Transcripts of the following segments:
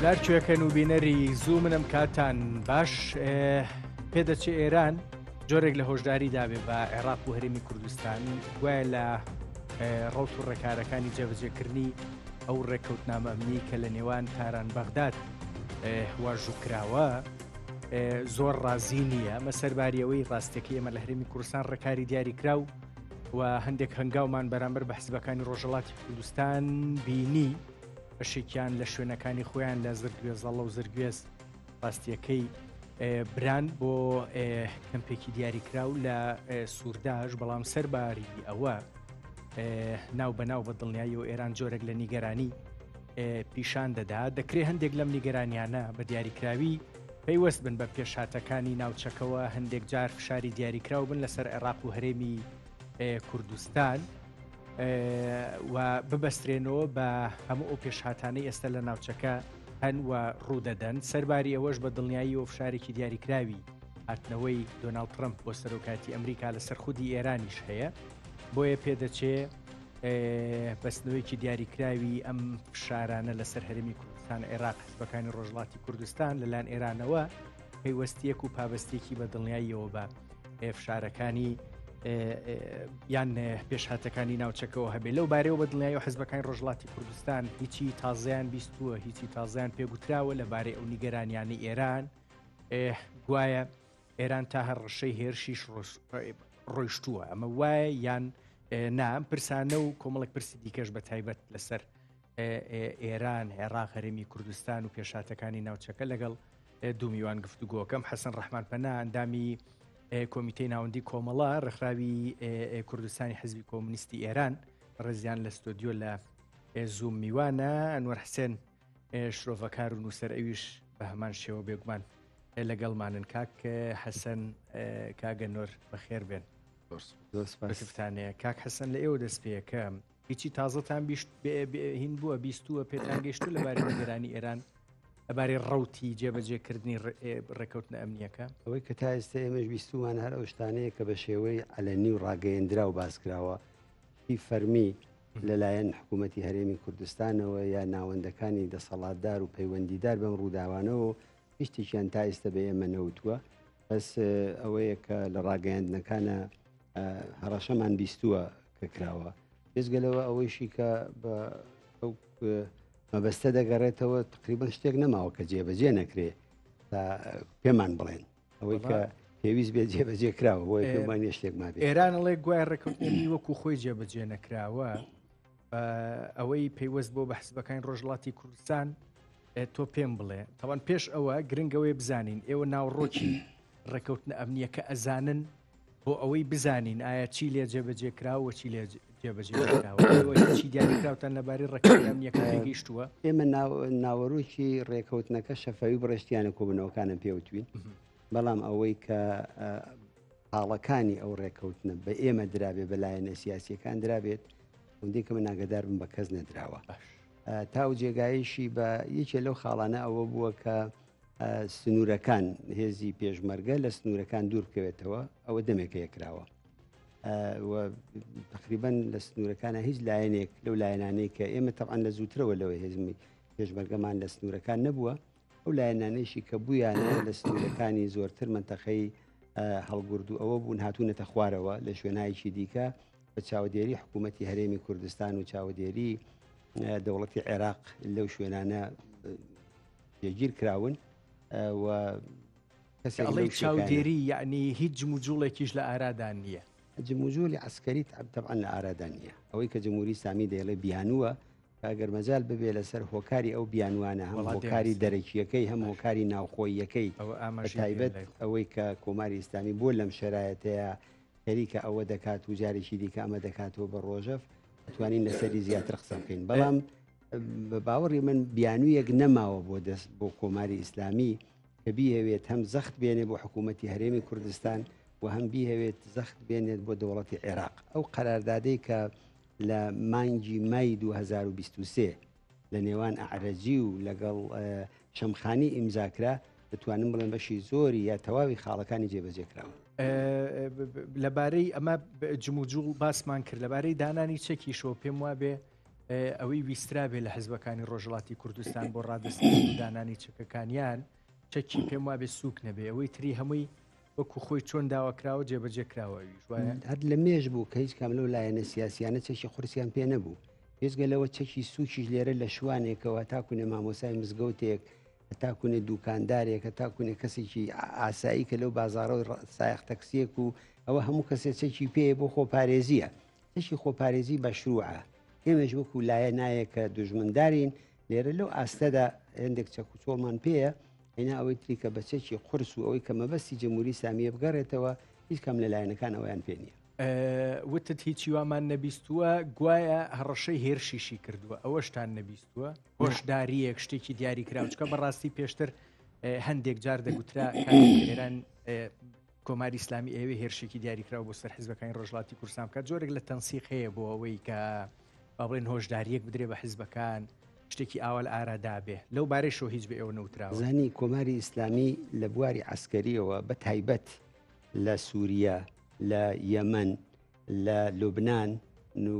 لارکوێکەن و بینەری زوو منم کاتان باش پێدەچێ ئێران جۆرێک لە هۆشداری دابێ بە عێراق و هەرێمی کوردستان گوایە لە ڕەوت و ڕێکارەکانی جێبەجێکردنی ئەو ڕێککەوتنامە ئەمنی کە لە نێوان تاران بەغداد واژوو کراوە زۆر ڕازی نییە ئەمە سەرباری ئەوەی ڕاستەکەی ئێمە لە هەرێمی کوردستان ڕێکاری دیاریکراو و هەندێک هەنگاومان بەرامبەر بە حزبەکانی ڕۆژهەڵاتی کوردستان بینی بەشێکیان لە شوێنەکانی خۆیان لە زرگوێزەڵە و زرگوێز ڕاستیەکەی بران بۆ کەمپێکی دیاریکراو لە سوورداش بەڵام سەرباری ئەوە ناو بە ناو بە دڵنیایی و ئێران جۆرێک لە نیگەرانی پیشان دەدا دەکرێت هەندێک لەم نیگەرانیانە بە دیاریکراوی پەیوەست بن بە پێشهاتەکانی ناوچەکەوە هەندێک جار فشاری دیاریکراو بن لەسەر عێراق و هەرێمی کوردستان و ببەسترێنەوە بە هەموو ئەو پێشهاتانەی ئێستا لە ناوچەکە هەن و ڕوودەدەن سەرباری ئەوەش بە دڵنیایی و فشارێکی دیاریکراوی هاتنەوەی دۆناڵد ترەمپ بۆ سەرۆکاتی ئەمریکا لەسەر خودی ئێرانیش هەیە بۆیە پێدەچێ بەستنەوەیەکی دیاریکراوی ئەم فشارانە لەسەر هەرێمی کوردستان عێراق حزبەکانی ڕۆژهەڵاتی کوردستان لەلایەن ئێرانەوە پەیوەستیەک و پابەستێکی بە دڵنیاییەوە بە فشارەکانی یان پێشهاتەکانی ناوچەکەەوە هەبێ لەو بارەوە بە دڵنیایی و حزبەکانی ڕۆژهەڵاتی کوردستان هیچی تازیان بیستووە هیچی تازیان پێگوتراوە لەبارەی ئەو نیگەرانیانی ئێران گوایە ئێران تا هەڕەشەی هێرشیش ڕۆیشتووە ئەمە وایە یان نا ئەم پرسانە و کۆمەڵک پرسی دیکەش بە تایبەت لەسەر ئێران عێراق هەرێمی کوردستان و پێشاتەکانی ناوچەکە لەگەڵ دوو میوان گفتوگۆکەم حەسەن ڕەحمان پەنا ئەندامی کۆمیتەی ناوەندی کۆمەڵە ڕێکخراوی کوردستانی حزبی کۆمونیستی ئێران ڕێزیان لە ستۆدیۆ لە زووم میوانە ئەنوەر حسێن شرۆڤەکار و نووسەر ئەویش بە هەمان شێوە بێگومان لەگەڵمانن کاک حەسەن کاگە نۆر بەخێر بێن بەسفتانەیە کاک حەسەن لە ئێوە دەست پێەکەم هیچی تازەتان بیشت هین بووە بیستووە پێتان گەشتو لەبارەی نیگەرانی ئێران لەبارەی ڕوتی جێبەجێکردنی ڕێککەوتنە ئەمنیەکە ئەوەی کە تا ئێستا ئێمەش بیستومان هەر ئەو شتانەیە کە بە شێوەی عەلەنی و ڕاگەیەندراو باس کراوە هی فەرمی لەلایەن حکوومەتی هەرێمی کوردستانەوە یا ناوەندەکانی دەسەڵاتدار و پەیوەندیدار بەم ڕووداوانەوە هیچ شتێکیان تا ئێستا بە ئێمە نەوتووە بەس ئەوەیە کە لە ڕاگەیاندنەکانە هەڕەشەمان بیستووە کە کراوە بێجگە لەوە ئەوەیشی کە بە ئەو مەبەستە دەگەڕێتەوە تقریبان شتێک نەماوە کە جێبەجێ نەکرێ تا پێمان بڵێن ئەوەی کە پێویست بێ جێبەجێ کراوە بۆیە پێمان نیە شتێک مابێت ئێران ئەڵێ گوایە ڕێککەوتنی وەکو خۆی جێبەجێ نەکراوە ئەوەی پەیوەست بۆ بە حزبەکانی ڕۆژهەڵاتی کوردستان تۆ پێم بڵێ تاوان پێش ئەوە گرنگەوەی بزانین ئێوە ناوڕۆکی ڕێککەوتنە ئەمنیەکە ئەزانن بۆ ئەوەی بزانین ئایا چی لێ جێبەجێ کراوە چی لێ جێبەجێ چی دیاریکراوتان لەبارەی ڕێککەوتنە ئەمنیەکە پێگەیشتووە ئێمە ناوەرۆکی ڕێککەوتنەکە شەفەوی بڕشتیانە کۆبوونەوەکانە پێوتوین بەڵام ئەوەی کە خاڵەکانی ئەو ڕێککەوتنە بە ئێمە درابێ بە لایەنە سیاسیەکان درابێت ئەوەندەی کە من ئاگادار بم بە کەس نەدراوە تا و جێگایشی بە یەکێ لەو خاڵانە ئەوە بووە کە سنوورەکان هێزی پێشمەرگە لە سنوورەکان دوور بکەوێتەوە ئەوە دەمێکە یەکراوە تقریبان لە سنوورەکانە هیچ لایەنێک لەو لایەنانەی کە ئێمە تەعاان لە زووترەوە لەوە هێزمی پێشمەرگەمان لە سنوورەکان نەبووە ئەو لایەنانەیشی کە بوویانە لە سنوورەکانی زۆرتر مەنتەقەی هەڵگورد و ئەوە بوون هاتوونەتە خوارەوە لە شوێنایەکی دیکە بە چاودێری حکوومەتی هەرێمی کوردستان و چاودێری دەوڵەتی عێراق لەو شوێنانە جێگیر کراون و کەسێک چاودێری یعنی هیچ جموجوڵێکیش لە ئارادان نییە جموجولی عسکەری تەبعەن لە ئارادا نییە ئەوەی کە جمهوری ئیسلامی دەیڵێ بیانووە ئەگەر مەجال ببێ لەسەر هۆکاری ئەو بیانوانە هەم هۆکاری دەرەکییەکەی هەم هۆکاری ناوخۆییەکەی بەتایبەت ئەوەی کە کۆماری ئیسلامی بۆ لەم شەرایەتەیە خەریکە ئەوە دەکات و جارێکی دیکە ئەمە دەکاتەوە بە ڕۆژەف ئەتوانین لەسەری زیاتر قسە بکەین بەڵام بە باوەڕی من بیانوویەک نەماوە بۆ دەست بۆ کۆماری ئیسلامی کە بیهەوێت هەم زەخت بێنێ بۆ حکوومەتی هەرێمی کوردستان و هەم بیهەوێت زەخت بێنێت بۆ دەوڵەتی عێراق ئەو قەراردادەی کە لە مانگی مای 2023 لە نێوان ئەعرەجی و لەگەڵ شەمخانی ئیمزا کرا، دەتوانم بڵێم بەشی زۆری یا تەواوی خاڵەکانی جێبەجێ کراون. لەبارەی ئەمە جموجوڵ باسمان کرد لەبارەی دانانی چەکیشەوە پێم وابێ. ئەوەی ویسترابێ لە حزبەکانی ڕۆژهەڵاتی کوردستان بۆ ڕادەستکردن و دانانی چەکەکانیان چەکی پێم وابێ سووک نەبێ ئەوەی تری هەمووی وەکو خۆی چۆن داواکراوە جێبەجێ کراوە ئەویش وایە. هەر لە مێژ بوو کە هیچ کام لەو لایەنە سیاسیانە چەکی قورسیان پێ نەبوو. بێجگە لەوە چەکی سووکیش لێرە لە شوانێکەوە هەتاکوونێ مامۆسای مزگەوتێک، هەتاکوونێ دووکاندارێک، هەتاکوونێ کەسێکی ئاسایی کە لەو بازاڕە سایەق تەکسییەک و ئەوە هەموو کەسێ چەکی پێیە بۆ خۆپارێزییە. چەکی خۆپارێزی مەشرووعە. ئێمەش وەکوو لایەنایەک کە دوژمندارین لێرە لەو ئاستەدا هێندێک چەک و چۆڵمان پێیە، ئینا ئەوەی تری کە بە چەکی قورس و ئەوەی کە مەبەستی جمهوری ئیسلامییە بگەڕێتەوە، هیچ کام لە لایەنەکان ئەوەیان پێ نییە. وتت هیچی وامان نەبیستووە، گوایە هەڕەشەی هێرشیشی کردووە، ئەوەشتان نەبیستووە؟ هۆشدارییەک، شتێکی دیاریکراو، چونکە بەڕاستی پێشتر هەندێک جار دەگوترا کاتێک ئێران کۆماری ئیسلامی ئەیەوێ هێرشێکی دیاریکراو بۆ سەر حزبەکانی ڕۆژهەڵاتی کوردستان بکات، جۆرێک لە تەنسیق هەیە بۆ ئەوەی کە با بڵێن هۆشدارییەک بدرێ بە حزبەکان، شتێکی ئاوا لە ئارادا بێ. لەو بارەیشەوە هیچ بە ئێوە نەوتراوە؟ زانی کۆماری ئیسلامی لە بواری عەسکەرییەوە بە تایبەت لە سووریە، لە یەمەن، لە لوبنان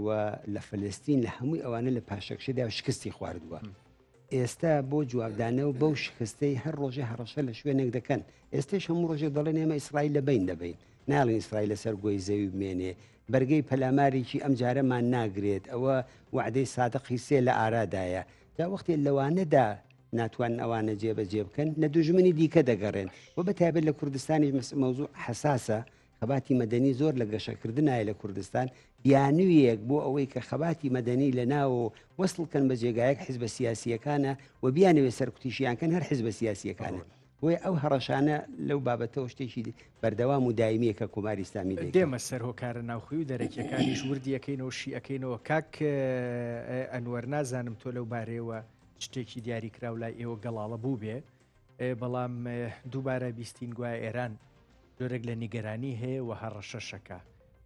و لە فلستین لە هەمووی ئەوانە لە پاشەکشەدا شکستی خواردووە. ئێستا بۆ جوابدانەوە بەو شکستەی هەر ڕۆژێ هەڕەشە لە شوێنێک دەکەن. ئێستەش هەموو ڕۆژێک دەڵێن ئێمە ئیسرائیل لە بەین دەبەین. نایەڵین ئیسرائیل لەسەر گۆی زەوی بمێنێ. بەرگەی پەلامارێکی ئەم جارەمان ناگرێت. ئەوە وەعدەی سادقی سێ لە ئارادایە. جا وەختێ لەوانەدا ناتوانن ئەوانە جێبەجێ بکەن، لە دوژمنی دیکە دەگەڕێن. و بە تایبەت لە کوردستانیش مەوزوع حەساسە. خەباتی مەدەنی زۆر لە گەشەکردنایە لە کوردستان، بیانوویەک بۆ ئەوەی کە خەباتی مەدەنی لە ناوەوە وەسڵ کەن بە جێگایەک حیزبە سیاسییەکانە و بیانەوێ سەرکوتیشیان کەن هەر حیزبە سیاسییەکانە. بۆیە ئەو هەڕەشانە لەو بابەتەوە شتێکی بەردەوام و دایمییە کە کۆماری ئیسلامی دەیکات. دێمە سەر هۆکارە ناوخۆی و دەرەکییەکانیش وردیەکەینەوە شی ئەکەینەوە. کاک ئەنوەر نازانم تۆ لەو بارەیەوە شتێکی دیاریکراو لای ئێوە گەڵاڵە بووبێ، بەڵام دووبارە بیستین گوایە ئێران جۆرێک لە نیگەرانی هەیە و هەڕەشەشەکە.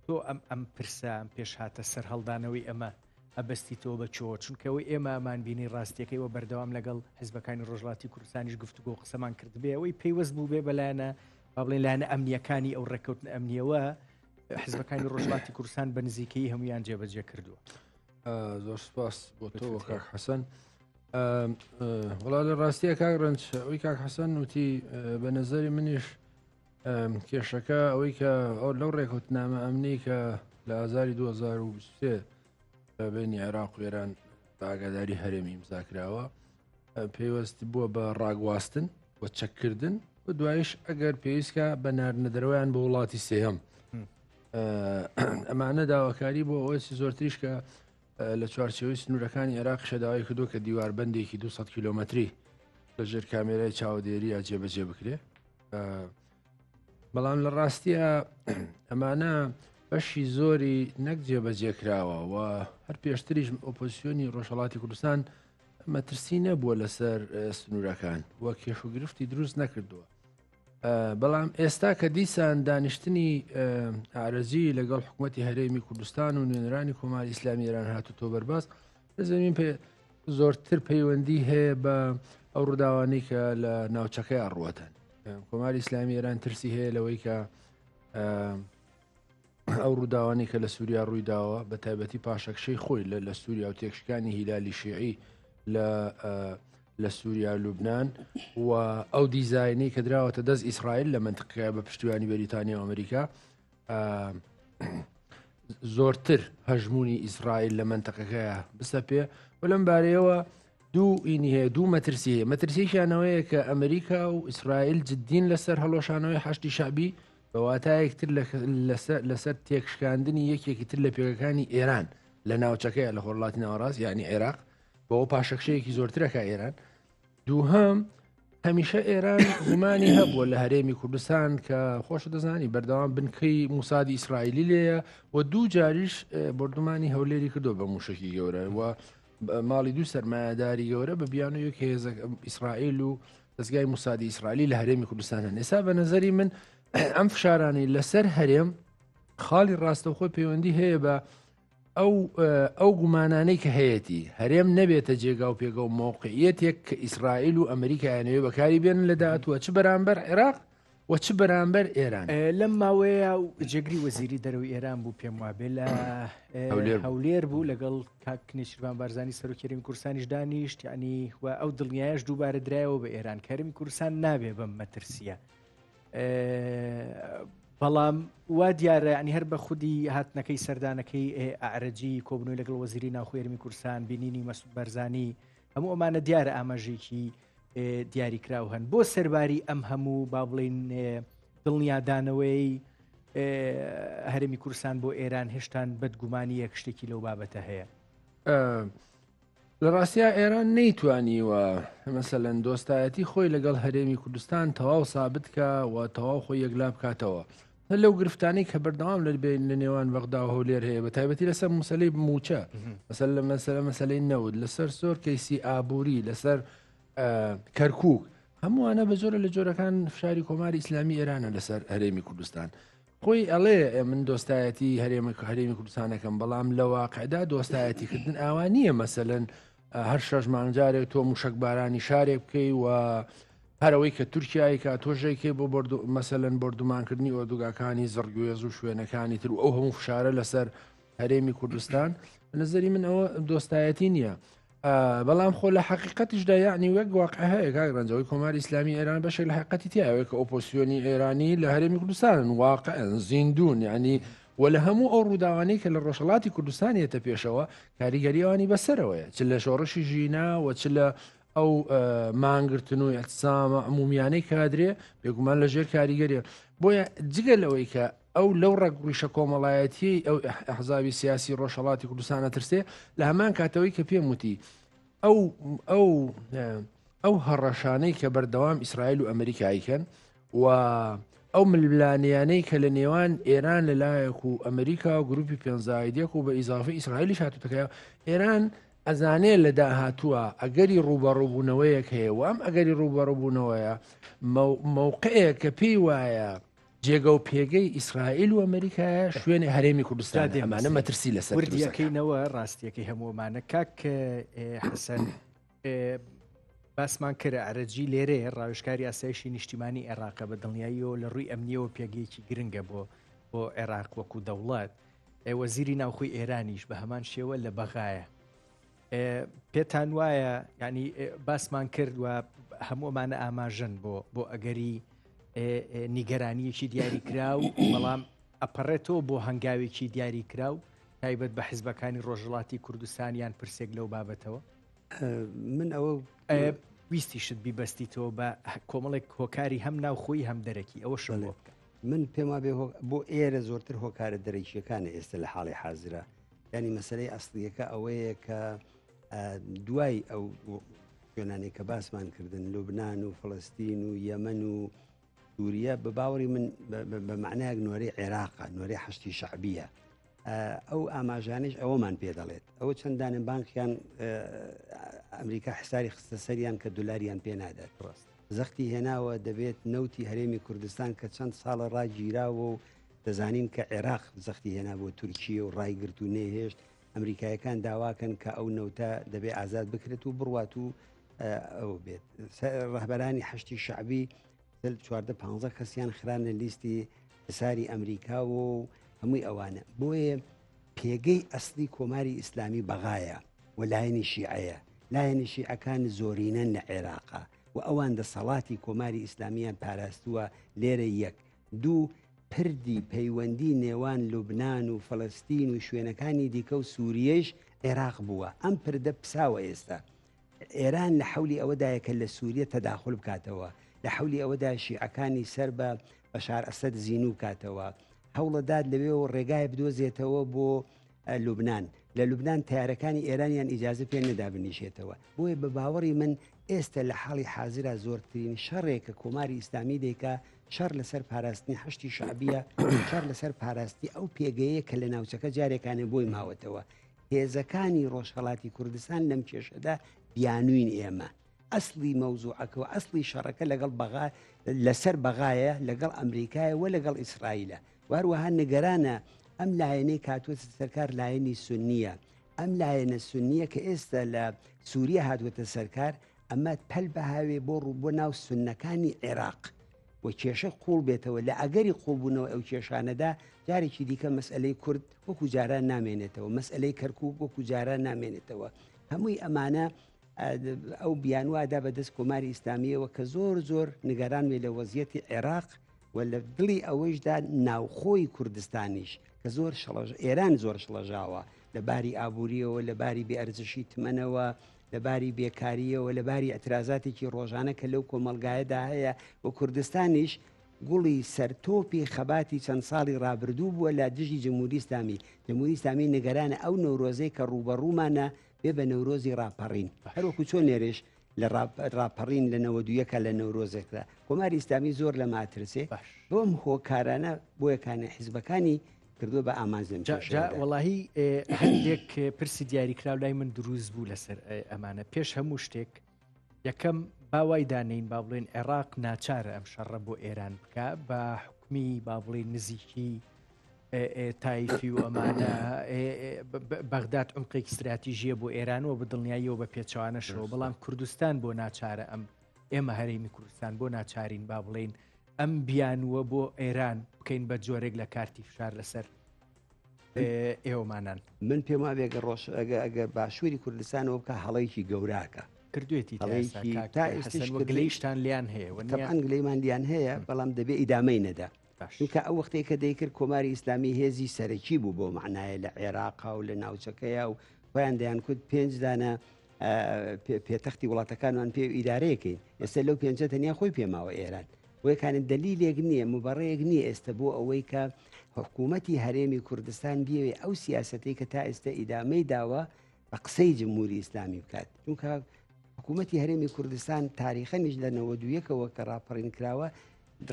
تۆ ئەم ئەم پرسە ئەم پێشهاتە سەرهەڵدانەوەی ئەمە ئەبەستیتەوە بە چۆ؟ چونکە ئەوەی ئێمە ئەمان بینی ڕاستیەکەی وە بەردەوام لەگەڵ حزبەکانی ڕۆژهەڵاتی کوردستانیش گفتوگۆ و قسەمان کردبێ ئەوەی پەیوەست بوو بێ بە لایەنە با بڵێین لایەنە ئەمنیەکانی ئەو ڕێککەوتنە ئەمنیەوە حزبەکانی ڕۆژهەڵاتی کوردستان بە نزیکەیی هەمویان جێبەجێ کردووە. زۆر سپاس بۆ تۆ کاک حەسەن. وڵا لە ڕاستیە کاک ڕەنج ئەوی کاک حەسەن وتی بە نظری منیش کێشەکە ئەوەی کە ئەو لەو ڕێکوتنامە ئەمنی کە لە ئازاری 2023 بینی عێراق و ئێران بە ئاگاداری هەرێمی ئیمزاکراوە پەیوەست بووە بە ڕاگواستن و چەککردن و دوایش ئەگەر پێویستکە بە ناردنە دەرەوەیان بۆ وڵاتی سێهەم ئەمانە داواکاری بۆ ئەوەی زۆرتریش کە لە چوارچێوەی سنوورەکانی عێراقیشە داوای کردووە کە دیواربەندێکی 200 کیلۆمەتری لە ژێر کامێرای چاودێریە جێبەجێ بکرێ بەڵام لە ڕاستیە ئەمانە بەشی زۆری نەک جێبەجێ کراوە و هەر پێشتریش ئۆپۆزیسیۆنی ڕۆژهڵاتی کوردستان مەترسی نەبووە لەسەر سنوورەکان و کێش و گرفتی دروست نەکردووە بەڵام ئێستا کە دیسان دانیشتنی ئارەزی لەگەڵ حکوومەتتی هەرێمی کوردستان و نوێنەرانی کۆماری ئیسلامی ئێران هاتو تۆ بەرباز زمین پێ زۆرتر پەیوەندی هەیە بە ئەو ڕووداوانەی کە لە ناوچەکەی ڕوەتەن کۆماری ئیسلامی ئێران ترسی هەیە لەوەی کە ئەو ڕووداوانەی کە لە سووریا ڕوویداوە بە تایبەتی پاشەکشەی خۆی لە لە سووریا و تێکشکانی هیلالی شیعی لە لە سووریا لوبناان و ئەو دیزاینەی کە دراوەتە دەست ئیسرائیل لە منتقەکە بە پشتیوانی بەریتانیا و ئەمریکا زۆرتر هەژمونی ئیسرائیل لە منتەقەکەیە بسەپێ و لەم بارەیەوە دوو ئینی هەیە دوو مەترسی هەیە مەترسیشیانەوەیە کە ئەمریکا و ئیسرائیل جددین لەسەر هەڵۆشانەوەی حەشتی شعبی بە واتایەک تر لەسەر تێکشکاندنی یەکێکی تر لە پێگەکانی ئێران لە ناوچەکەیە لە خۆرهەڵاتی ناوەڕاست یعنی عێراق بەوە پاشەکشەیەکی زۆرترەکە ئێران دووهەم هەمیشە ئێران گومانی هەبووە لە هەرێمی کوردستان کە خۆش دەزانی بەردەوام بنکەی موسادی ئیسرائیلی لێیە و دوو جاریش بردومانی هەولێری کردو بە موشکی گەورە و ماڵی دوو سەرمایەداری گەورە بە بیانوویەک هێزە ئیسرائیل و دەستگای موسادی ئیسرائیلی لە هەرێمی کوردستان هەن ئێستا بە نظری من ئەم فشارانەی لەسەر هەرێم خاڵی ڕاستەوخۆی پەیوەندی هەیە بە ئەو ئەو گومانانەی کە هەیەی هەرێم نەبێتە جێگا و پێگە و مۆقعیەتێک کە ئیسرائیل و ئەمریکایانەوە بەکاری بێن لە داهاتوە چ بەرامبەر عێراق و چ بەرامبەر ئێران. لەم ماوەیە جێگری وەزیری دەرەوەی ئێران بوو پێم وابێ لە هەولێر بوو لەگەڵ کاک نێچیرڤان بارزانی سەرۆکی هەرێمی کوردستانیش دانیشت یعنی و ئەو دڵنیایەش دووبارە درایەوە بە ئێران کە هەرێمی کوردستان نابێ بەم مەترسیە بەڵام وا دیارە ینی هەر بە خودی هاتنەکەی سەردانەکەی ئەعرەجی کۆبنەوەی لەگەڵ وەزیری ناوخۆی هەرێمی کوردستان بینینی مەسعود بارزانی هەموو ئەمانە دیارە ئاماژێکی دیاریکراو هەن بۆ سەرباری ئەم هەموو با بڵین دڵنیادانەوەی هەرێمی کوردستان بۆ ئێران هێشتان بەدگومانی یەک شتێکی لەو بابەتە هەیە. لە ڕاستیا ئێران نەیتوانیوە مەسەلەن دۆستایەتی خۆی لەگەڵ هەرێمی کوردستان تەواو سابت کە و تەواو خۆی یەکلا بکاتەوە هەر لەو گرفتانەی کە بەردەوام لە بین لە نێوان بەغدا و هەولێر هەیە بە تایبەتی لەسەر موسەلەی موچە مەسەل لە مەسەلە مەسەلەی نەوت لەسەر زۆر کەیسی ئابووری لەسەر کەرکک هەمووانە بە جۆرە لە جۆرەکان فشاری کۆماری ئیسلامی ئێرانە لەسەر هەرێمی کوردستان خۆی ئەڵێ من دۆستایەتی هەرێمە هەرێمی کوردستانەکەم بەڵام لە واقعدا دۆستایەتیکردن ئاوا نییە مەسەلەن هەر شەش مانجارێک تۆ موشک بارانی شارێک بکەی و هەرەوەی کە تورکیایی کە تۆژێکی بۆ مەسەلەن بۆردومانکردنی ئۆردوگاکانی زڕگوێز و شوێنەکانی تر و ئەو هەموو فشارە لەسەر هەرێمی کوردستان نظری من ئەوە دۆستایەتی نییە بەڵام خۆ لە حقیقەتیشدا یعنی وەک واقع هەیە کاک ڕەنجەوەی کۆماری ئیسلامی ئێران بەشێک لە حقیقەتی تیاوێ کە ئۆپۆسیۆنی ئێرانی لە هەرێمی کوردستانن واقعا زیندون یعنی و لە هەموو ئەو ڕووداوانەی کە لە ڕۆژهەڵاتی کوردستان یەتە پێشەوە کاریگەری ئەوانی بەسەرەوەیە چ لە شۆڕشی ژینا و چ لە ئەو مانگرتن و اعتصامە عمومیانەی کادرێ بێگومان لە ژێر کاریگەریە بۆیە جگە لەوەی کە ئەو لەو ڕەگڕیشە کۆمەڵایەتیەی ئەو ئەحزابی سیاسی ڕۆژهەڵاتی کوردستان ئەترسێ لە هەمان کاتەوەی کە پێم وتی ئەو ئەو ئەو هەڕەشانەی کە بەردەوام ئیسرائیل و ئەمریکایکەن و ئەو ململانیانەی کە لە نێوان ئێران لە لایەک و ئەمریکا و گروپی پێنزایدێک و بە ئیزافی ئیسرائیلی هاتوتەکە ئێران ئەزانێ لە داهاتووە ئەگەری ڕووبەڕووبوونەوەیەک هەیە و ئەم ئەگەری ڕووبەڕووبوونەوەیە مەوقعەیە کە پێی وایە جێگە و پێگەی ئیسرائیل و ئەمریکایە شوێنی هەرێمی کوردستان ئەمانە مەترسی لەسەر وردیەکەینەوە ڕاستیەکەی هەموومانە کاک حەسەن باسمان کرد ئەرەجی لێرەیە ڕاوێژکاری ئاسایشی نیشتیمانی عێراقە بە دڵنیاییەوە لە ڕووی ئەمنیەوە پێگەیەکی گرنگە بۆ بۆ عێراق وەکو دەوڵەت وەزیری ناوخۆی ئێرانیش بە هەمان شێوە لە بەغایە پێتان وایە ینی باسمان کرد و هەموو ئەمانە ئاماژەن بۆ بۆ ئەگەری نیگەرانیەکی دیاریکراو بەڵام ئەپەڕێتەوە بۆ هەنگاوێکی دیاریکراو تایبەت بە حزبەکانی ڕۆژهەڵاتی کوردستان یان پرسێک لەو بابەتەوە؟ من ئەوە ویستیشت بیبەستیتەوە بە کۆمەڵێک هۆکاری هەم ناوخۆی هەم دەرەکی ئەوە شم بۆ بکە. من پێم وابێ بۆ ئێرە زۆرتر هۆکارە دەرەکیەکانە ئێستا لە حاڵی حازرە ینی مەسلەی ئەسلیەکە ئەوەیە کە دوای ئەو شوێنانەی کە باسمان کردن لوبناان و فلستین و یەمەن و سووریە بە باوەڕی من بە معنایەک نۆرەی عێراقە نۆرەی حەشتی شعبیە ئەو ئاماژانش ئەوەمان پێ دەڵێت ئەوە چەندانە بانکیان ئەمریکا حساری خستە سەریان کە دلاریان پێ نادات ڕاست زەختی هێناوە دەبێت نەوتی هەرێمی کوردستان کە چەند ساڵە ڕاگیراوە و دەزانین کە عێراق زەختی هێنا بۆ تورکیە و ڕایگرت و نەیهێشت ئەمریکایەکان داواکەن کە ئەو نەوتە دەبێ ئازاد بکرێت و بڕوات و ئەو بێت ڕەهبەرانی حەشتی شعبی 14 15 کەسیان خرانە لیستی حساری ئەمریکاوە و هەمووی ئەوانە بۆیە پێگەی ئەسلی کۆماری ئیسلامی بەغایە و لایەنی شیعەیە لایەنی شیعەکان زۆرینەن لە عێراقا و ئەوان دەسەڵاتی کۆماری ئیسلامیان پاراستووە لێرە یەک دوو پردی پەیوەندی نێوان لوبناان و فەلەستین و شوێنەکانی دیکە و سووریەش عێراق بووە ئەم پردە پساوە ئێستا ئێران لە حەولی ئەوەدایە کە لە سووریە تەداخل بکاتەوە، لە حەولی ئەوەدایە شیعەکانی سەر بە بەشار ئەسەد زینوو بکاتەوە، هەوڵەدات لەوێوە ڕێگای بدۆزێتەوە بۆ لوبنان. لە لوبنان تەیارەکانی ئێرانیان ئیجازە پێ نەدا بنیشێتەوە. بۆیە بە باوەڕی من ئێستە لە حاڵی حازرا زۆرترین شەڕێک کە کۆماری ئیسلامی دەیکا شەڕ لەسەر پاراستنی حەشدی شەعبیە، شەڕ لەسەر پاراستنی ئەو پێگەیە کە لە ناوچەکە جارێکانە بۆی ماوەتەوە. هێزەکانی ڕۆژهەڵاتی کوردستان لەم کێشەدا بیانوین ئێمە ئەسلی مەوزوعەکە و ئەسلی شەڕەکە لەگەڵ بەغا لەسەر بەغایە لەگەڵ ئەمریکایە و لەگەڵ ئیسرائیلە واروەها نگەرانە ئەم لایەنەی کاتوەتە سەرکار لایەنی سنیە ئەم لایەنە سنیە کە ئێستا لە سووریە هاتووەتە سەرکار ئەمە پەل بەهاوێ بۆ ڕوو بۆ ناو سنەکانی عێراق. و کێشە قووڵ بێتەوە، لە ئەگەری قووڵبوونەوەی ئەو کێشانەدا جارێکی دیکە مەسئەلەی کورد وەکو جاران نامێنێتەوە، مەسئەلەی کەرکووک وەکو جاران نامێنێتەوە. هەمووی ئەمانە ئەو بیانوە دا بە دەست کۆماری ئیسلامییەوە کە زۆر زۆر نیگەران بێ لە وەزیەتی عێراق و لە دڵی ئەوەیشدا ناوخۆی کوردستانیش کە زۆر شڵەژ ئێران زۆر شڵەژاوە لە باری ئابووریەوە لە باری بێئەرزشی تمەنەوە لە باری بێکارییەوە، لە باری ئیعترازاتێکی ڕۆژانە کە لەو کۆمەڵگایەدا هەیە و کوردستانیش گوڵی سەر تۆپی خەباتی چەند ساڵی ڕابردوو بووە لە دژی جمهوری ئیسلامی. جمهوری ئیسلامی نیگەرانە ئەو نەورۆزەی کە ڕووبەڕوومانە بێ بە نەورۆزی ڕاپەڕین. هەروەکو چۆن لێرەش لە ڕاپەڕین لە 91 لە نەورۆزێکدا کۆماری ئیسلامی زۆر لەمە ئەترسێ. بەم هۆکارانە بۆیەکانە حیزبەکانی کردووە بە ئامانج لەم جا کێشەیەدا. وەڵاهی هەندێک پرسی دیاریکراو لای من دروست بوو لەسەر ئەمانە پێش هەموو شتێک یەکەم با وای دانێین با بڵێن عێراق ناچارە ئەم شەڕە بۆ ئێران بکە بە حکومی با بڵێن نزیکی تایفی و ئەمانە بەغداد عمقێکی استراتیژیە بۆ ئێران و بە دڵنیاییەوە بە پێچوانەشەوە بەڵام کوردستان بۆ ناچارە ئەم ئێمە هەرێمی کوردستان بۆ ناچارین با بڵێین ئەم بیانووە بۆ ئێران بکەین بە جۆرێک لە کارتی فشار لەسەر ئێوەمانان. من پێم وابێ گەر ڕۆژ ئەگە ئەگەر باشووری کوردستانەوە بکە هەڵەیەکی گەوراکە کردوێتی هەڵەیەکی تا ئێستش گلەیشتان لیان هەیە وە تەبعەن گلەیمان لیان هەیە بەڵام دەبێ ئیدامەی نەدا چونکە ئەو وەختەی کە دەیکرد کۆماری ئیسلامی هێزی سەرەکی بوو بۆ معنایە لە عێراقا و لە ناوچەکەیا و خۆیان دەیانکوت پێنج دانە پێتەختی وڵاتەکانمان پێ ئیدارەیەکەین ئێستا لەو پێنجە تەنیا خۆی پێماوە ئێران بۆیەکانە دەلیلێک نییە مبەڕەیەک نییە ئێستا بۆ ئەوەی کە حکوومەتی هەرێمی کوردستان بیەوێ ئەو سیاسەتەی کە تا ئێستا ئیدامەی داوە بە قسەی جمهوری ئیسلامی بکات چونکە حکوومەتی هەرێمی کوردستان تاریخەنیش لە 91ەوە کە ڕاپەڕین کراوە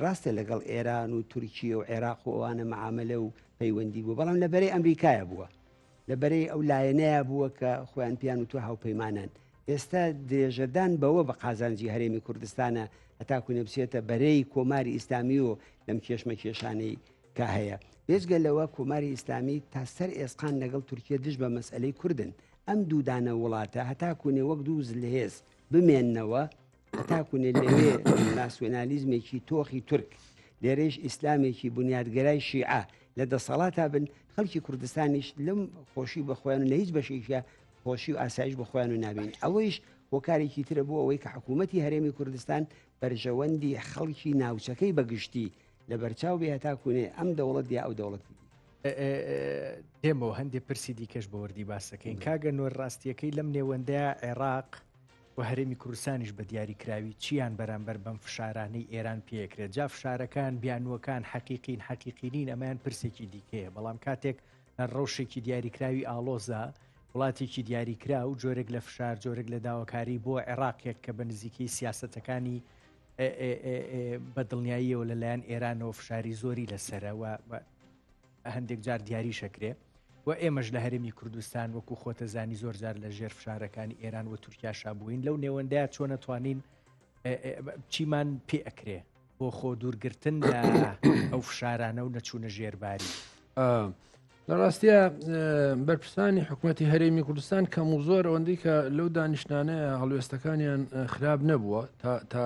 ڕاستە لەگەڵ ئێران و تورکیە و عێراق و ئەوانە معاملە و پەیوەندی بوو بەڵام لە بەرەی ئەمریکایە بووە لە بەرەی ئەو لایەنەیە بووە کە خۆیان پیان وتوە هاوپەیمانان. ئێستا درێژەدان بەوە بە قازانجی هەرێمی کوردستانە هەتاکو نەبچێتە بەرەی کۆماری ئیسلامی و لەم کێشمەکێشانەی کە هەیە. بێجگە لەوە کۆماری ئیسلامی تا سەر ئێسقان لەگەڵ تورکیە دژ بە مەسئەلەی کوردن. ئەم دوو دانە وڵاتە هەتاکونێ وەک دوو زلهێز بمێننەوە، هەتاکونێ لەوێ ناسیۆنالیزمێکی تۆخی تورک، لێرەیش ئیسلامێکی بونیادگەرای شیعە لە دەسەڵاتا بن، خەڵکی کوردستانیش لەم خۆشی بە خۆیان و لە هیچ بەشێکیا خۆشی و ئاسایش بە خۆیان و نابین. ئەوەیش هۆکارێکی ترە بۆ ئەوەی کە حکوومەتی هەرێمی کوردستان بەرژەوەندی خەڵکی ناوچەکەی بە گشتی لەبەرچاو بێ هەتاکونێ ئەم دەوڵەت یا ئەو دەوڵەتی دی. دێمەوە هەندێ پرسی دیکەش بە وردی باسەکەین. کاگە نۆر ڕاستیەکەی لەم نێوەندەیا عێراق و هەرێمی کوردستانیش بە دیاریکراوی چیان بەرامبەر بەم فشارانەی ئێران پێکرێت؟ جا فشارەکان، بیانووەکان حەقیقین حەقیقی نین ئەمەیان پرسێکی دیکەیە، بەڵام کاتێک لە ڕەوشێکی دیاریکراوی ئاڵۆزدا وڵاتێکی دیاریکراو جۆرێک لە فشار، جۆرێک لە داواکاری بۆ عێراقێک کە بە نزیکەی سیاسەتەکانی بە دڵنیاییەوە لەلایەن ئێرانەوە فشاری زۆری لەسەرە و هەندێک جار دیاریش ئەکرێ و ئێمەش لە هەرێمی کوردستان وەکو خۆتەزانی زۆر جار لە ژێر فشارەکانی ئێران و تورکیاشا بووین لەو نێوەندەیە چۆن ئەتوانین چیمان پێ ئەکرێ بۆ خۆ دوورگرتن لە ئەو فشارانە و نەچوونە ژێرباری؟ لە ڕاستە بەرپرسانی حکوومەتتی هەرێمی کوردستان کەم و زۆر ئەوەندەی کە لەو دانیشتانەیە هەڵوێستەکانیان خراپ نەبووە تا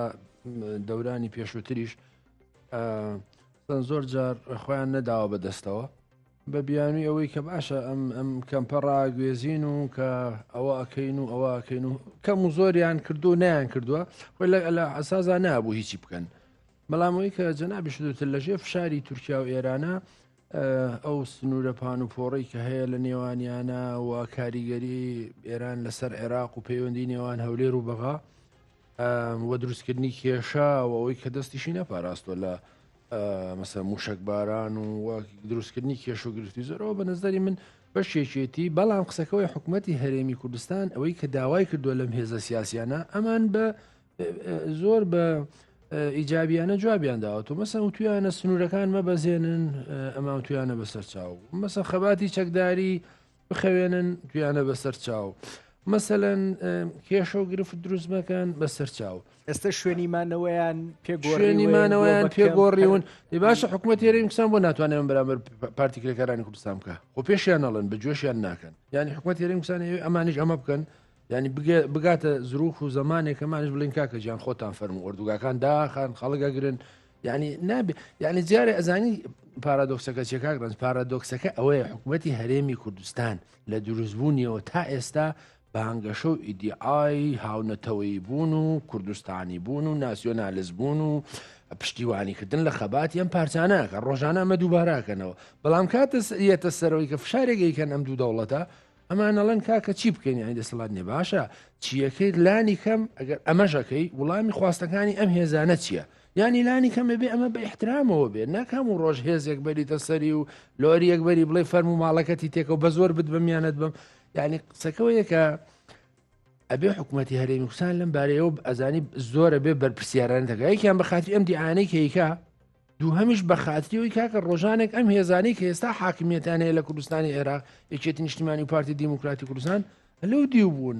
دەورانی پێشووتریش زۆر جار خۆیان نەداوە بە دەستەوە بە بیانوی ئەوەی کە باشە ئەم ئەم کەمپە ڕاگوێزین و کە ئەوە ئەکەین و ئەوە ئەکەین و کەم و زۆریان کردو نیان کردووە خۆی لە لە ئەسازا نابوو هیچی بکەن بەڵام ئەوەی کە جەنابی شدوتر لەژێ فشاری تورکیا و ئێرانە ئەو سنوورە پان و پۆڕی کە هەیە لە نێوانیانە و کاریگەری ئێران لەسەر عێراق و پەیوەندی نێوان هەولێر و بەغا و دروستکردنی کێشە و ئەوەی کە دەستیشی نەپاراستوە لە مەسە موشک باران و دروستکردنی کێش و گرفتی زۆرەوە بە نظری من بەشێکێتی بەڵام قسەکەەوەی حکوومەتتی هەرێمی کوردستان ئەوەی کە داوای کردووە لەم هێزە سیاسیانە ئەمان بە زۆر بە ئیجابیانە جوابیان داوە تۆ مەسە وتویانە سنوورەکان مەبەزێنن ئەمان تویانە بەسەر چاو مەسە خەباتی چەکداری بخەوێنن گویانە بەسەر چاو. مەسەلەن کێشە و گرفت دروست مەکەن بەسەر چاو. ئێستا شوێنی مانەوەیان پێ شوێنی مانەوەیان پێ گۆڕیون. ئی باشە حکوومەت هەرێمی کوردستان بۆ ناتوانێت من بەرامبەر پارتی کرێکارانی کوردستان بکە خۆ پێشیان نەڵێن بە گوێشیان ناکەن یعنی حکوومەت هەرێمی کوردستان ئەمانیش ئەمە بکەن یعنی بگاتە زروف و زمانێک ئەمانیش بڵین کاکە گیان خۆتان فەرموو ئۆردوگاکان داخان خەڵک ئەگرن. یعنی نابێ یعنی جارێ ئەزانی پارادۆکسەکە چیە کاک ڕەنج پارادۆکسەکە ئەوەیە حکوومەتی هەرێمی کوردستان لە دروستبوونیەوە تا ئێستا بانگەشە و ئیدیعای هاونەتەوەیی بوون و کوردستانی بوون و ناسیۆنالست بوون و پشتیوانیکردن لە خەباتی ئەم پارچانە کە ڕۆژانە ئەمە دووباراکەنەوە بەڵام کاتە یەتە سەرەوەی کە فشارێک ئەیکەن ئەم دوو دەوڵەتە ئەمان ئەڵێن کاکە چی بکەین یانی دەسەڵات نیە باشە چیەکەیت لانی کەم ئەگەر ئەمەشەکەی وڵامی خواستەکانی ئەم هێزانە چییە؟ یانی لانی کەم بێ ئەمە بە احترامەوە بێ نەک هەموو ڕۆژ هێزێک بەریتە سەری و لۆریەک بەری بڵێ فەرم و ماڵەکەتی تێکەوە بە زۆر بت بەمیانت بم یعنی قسەکەەوە یەکە ئەبێ حکوومەتتی هەرێمی کوردستان لەم بارەیەوە ئەزانی زۆرە بێ بەرپسیاران دەکە یەکیان بە خاطری ئەم دیعاانەی کەیکە دووهەمیش بە خاتری ئەوەی کاکە ڕۆژانێک ئەم هێزانەی کە ئێستا حاکمیەتیان هەیە لە کوردستانی عێراق یەکێتی نیشتیمانی و پارتی دیموکراتی کوردستان لەو دیو بوون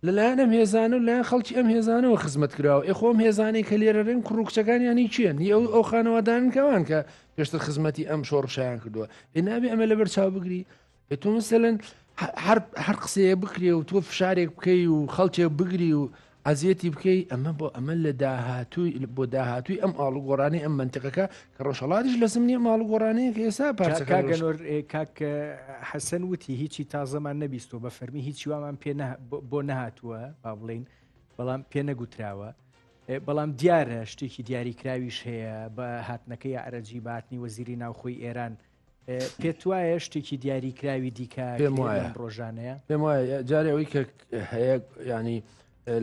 لەلایەن ئەم هێزانە و لایەن خەڵکی ئەم هێزانەوە خزمەت کراوە ئێ خۆم هێزانەی کە لێرە رێن کوڕ و کچەکانیانی کێن هی ئەو ئەو خانەوادانن کەوان کە پێشتر خزمەتی ئەم شۆڕشیان کردووە ئێ نابێ ئەمە لەبەر چاو بگری ئێ تۆ مەسەلەن هەر هەر قسەیە بکرێ و تۆ فشارێک بکەی و خەڵکێک بگری و ئەزیەتی بکەی ئەمە بۆ ئەمە لە داهاتووی بۆ داهاتووی ئەم ئاڵوگۆڕانەی ئەم منتیقەکە کە ڕۆژهەڵاتیش لە زمنی ئەم ئاڵوگۆڕانەیە کە ئێستا پارچەکە کاک گەنۆر کاک حەسەن وتی هیچی تازەمان نەبیستوە بە فەرمی هیچی وامان پێ بۆ نەهاتووە با بڵین بەڵام پێ نەگوتراوە بەڵام دیارە شتێکی دیاریکراویش هەیە بە هاتنەکەی عەرەجی بە هاتنی وەزیری ناوخۆی ئێران پێت وایە شتێکی دیاریکراوی دیکە پێم وایە ڕۆژانەیە؟ پێم وایە جارێ ئەوەی کە هەیە ینی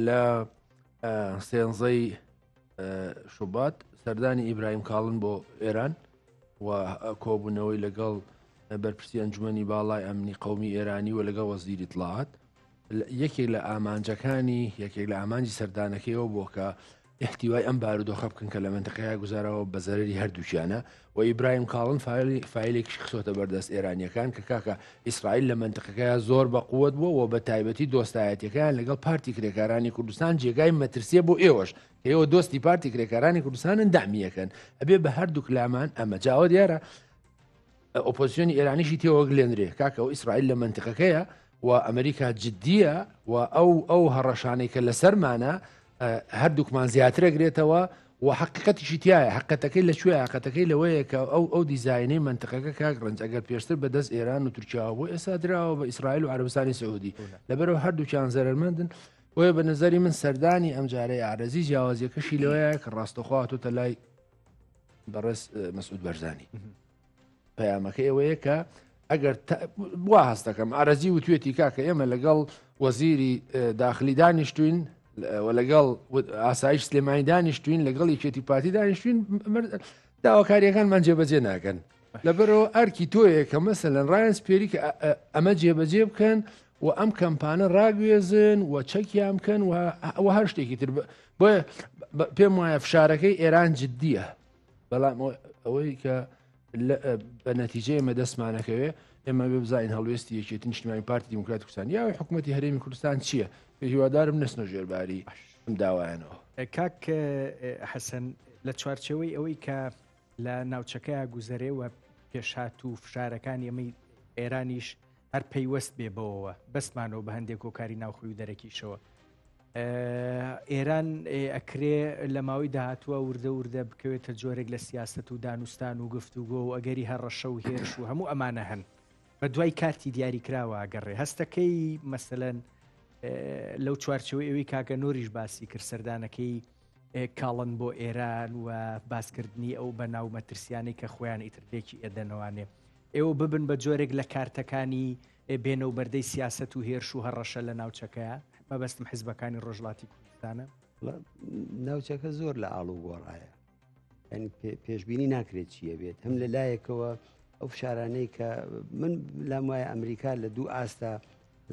لە سێنزەی شوبات سەردانی ئیبراهیم کاڵن بۆ ئێران و کۆبوونەوەی لەگەڵ بەرپرسی ئەنجومی باڵای ئەمنی قومی ئێرانی و لەگەڵ وەزیری اطلاعات یەکێک لە ئامانجەکانی یەکێک لە ئامانجی سەردانەکەیەوە بۆ کە ئیحتیوای ئەم بارودۆخە بکەن کە لە مەنتقەیا گوزاراوە بە زەرەری هەردووکیانە و ئیبراهیم کاڵن فایلی فایلێکیش خستۆتە بەردەست ئێرانیەکان کە کاکە ئیسرائیل لە مەنتقەکەیا زۆر بە قوت بووە و بە تایبەتی دۆستایەتیەکەیان لەگەڵ پارتی کرێکارانی کوردستان جێگای مەترسیە بۆ ئێوەش کە ئێوە دۆستی پارتی کرێکارانی کوردستانن دەعمیەکەن ئەبێ بە هەردووک لامان ئەمە جاوە دیارە ئۆپۆزسیۆنی ئێرانیشی تێوەگلێنرێ کاکە ئەو ئیسرائیل لە مەنتقەکەیە و ئەمریکا جددیە و ئەو ئەو هەڕەشانەی کە لەسەرمانە هەردووکمان زیاترەگرێتەوە و حقیقەتیشی تایە حقەتەکەی لە کوێ حقەتەکەی لەوەیە کە ئەو ئەو دیزاینەی منتقەکە کاک ڕنج ئەگەر پێشتر بەدەست ئێران و تورکیاوە بۆ ئێستا دراوە بە ئیسرائیل و عربستانی سعودی لەبەرەوە هەردووکیان زەرمەندن بۆیە بە نظری من سەردانی ئەمجارەی ئارەزی جیاوازیەکەشی لەوەیە کە ڕاستەخوا هاتۆتە لای بەڕێز مەسعود بەرزانی پەیامەکە ئێوەیە کە ئەگەر وا هەست دەکەم ئارەزی وتوێتی کاکە ئێمە لەگەڵ وەزیری داخلی دانیشتوین و لەگەڵ ئاسایش سلێمانی دانیشتوین لەگەڵ یەکێتی پارتی دانیشتوین داواکاریەکانمان جێبەجێ ناکەن لەبەرەوە ئەرکی تۆیە کە مەسەلەن ڕایان سپێری کە ئەمە جێبەجێ بکەن و ئەم کەمپانە ڕاگوێزن و چەکیان بکەن و هەر شتێکی تر بۆیە پێم وایە فشارەکەی ئێران جددیە بەڵام ئەوەی کە بە نەتیجە ئێمە دەستمانەکەوێ ئێمە بێ بزانین هەڵوێستی یەکێتی نیشتمانی پارتی دیموکراتی کوردستان یا حکوومەتی هەرێمی کوردستان چییە؟ هیوادارم نەچنە ژێرباری ئەم داوایانەوە. کاک حەسەن لە چوارچێوەی ئەوەی کە لە ناوچەکەیا گوزەرێ و پێشهات و فشارەکانی ئەمەی ئێرانیش هەر پەیوەست بێ بەوەوە بەستمانەوە بە هەندێک هۆکاری ناوخۆی و دەرەکیشەوە ئێران ئەکرێ لە ماوەی داهاتووە وردە وردە بکەوێتە جۆرێک لە سیاست و دانوستان و گفتوگۆ و ئەگەری هەڕەشە و هێرش و هەموو ئەمانە هەن بە دوای کارتی دیاریکراوە گەڕێ هەستەکەی مەسەەن لەو چوارچەوەی ئەوی کاکە نۆریش باسی کرد سەردانەکەی کاڵن بۆ ئێران و باسکردنی ئەو بە ناو مەترسیانەی کە خۆیان ئیتر لێکی ئێدەنەوانێ ئێوە ببن بە جۆرێک لە کارتەکانی بێنە و بەردەی سیاسەت و هێرش و هەڕەشە لە ناوچەکەیە مەبەستم حزبەکانی ڕۆژهەڵاتی کوردستانە. ناوچەکە زۆر لە ئاڵوگۆڕایە ینی پێشبینی ناکرێت چییە بێت هەم لە لایەکەوە ئەو فشارانەی کە من لام وایە ئەمریکا لە دوو ئاستە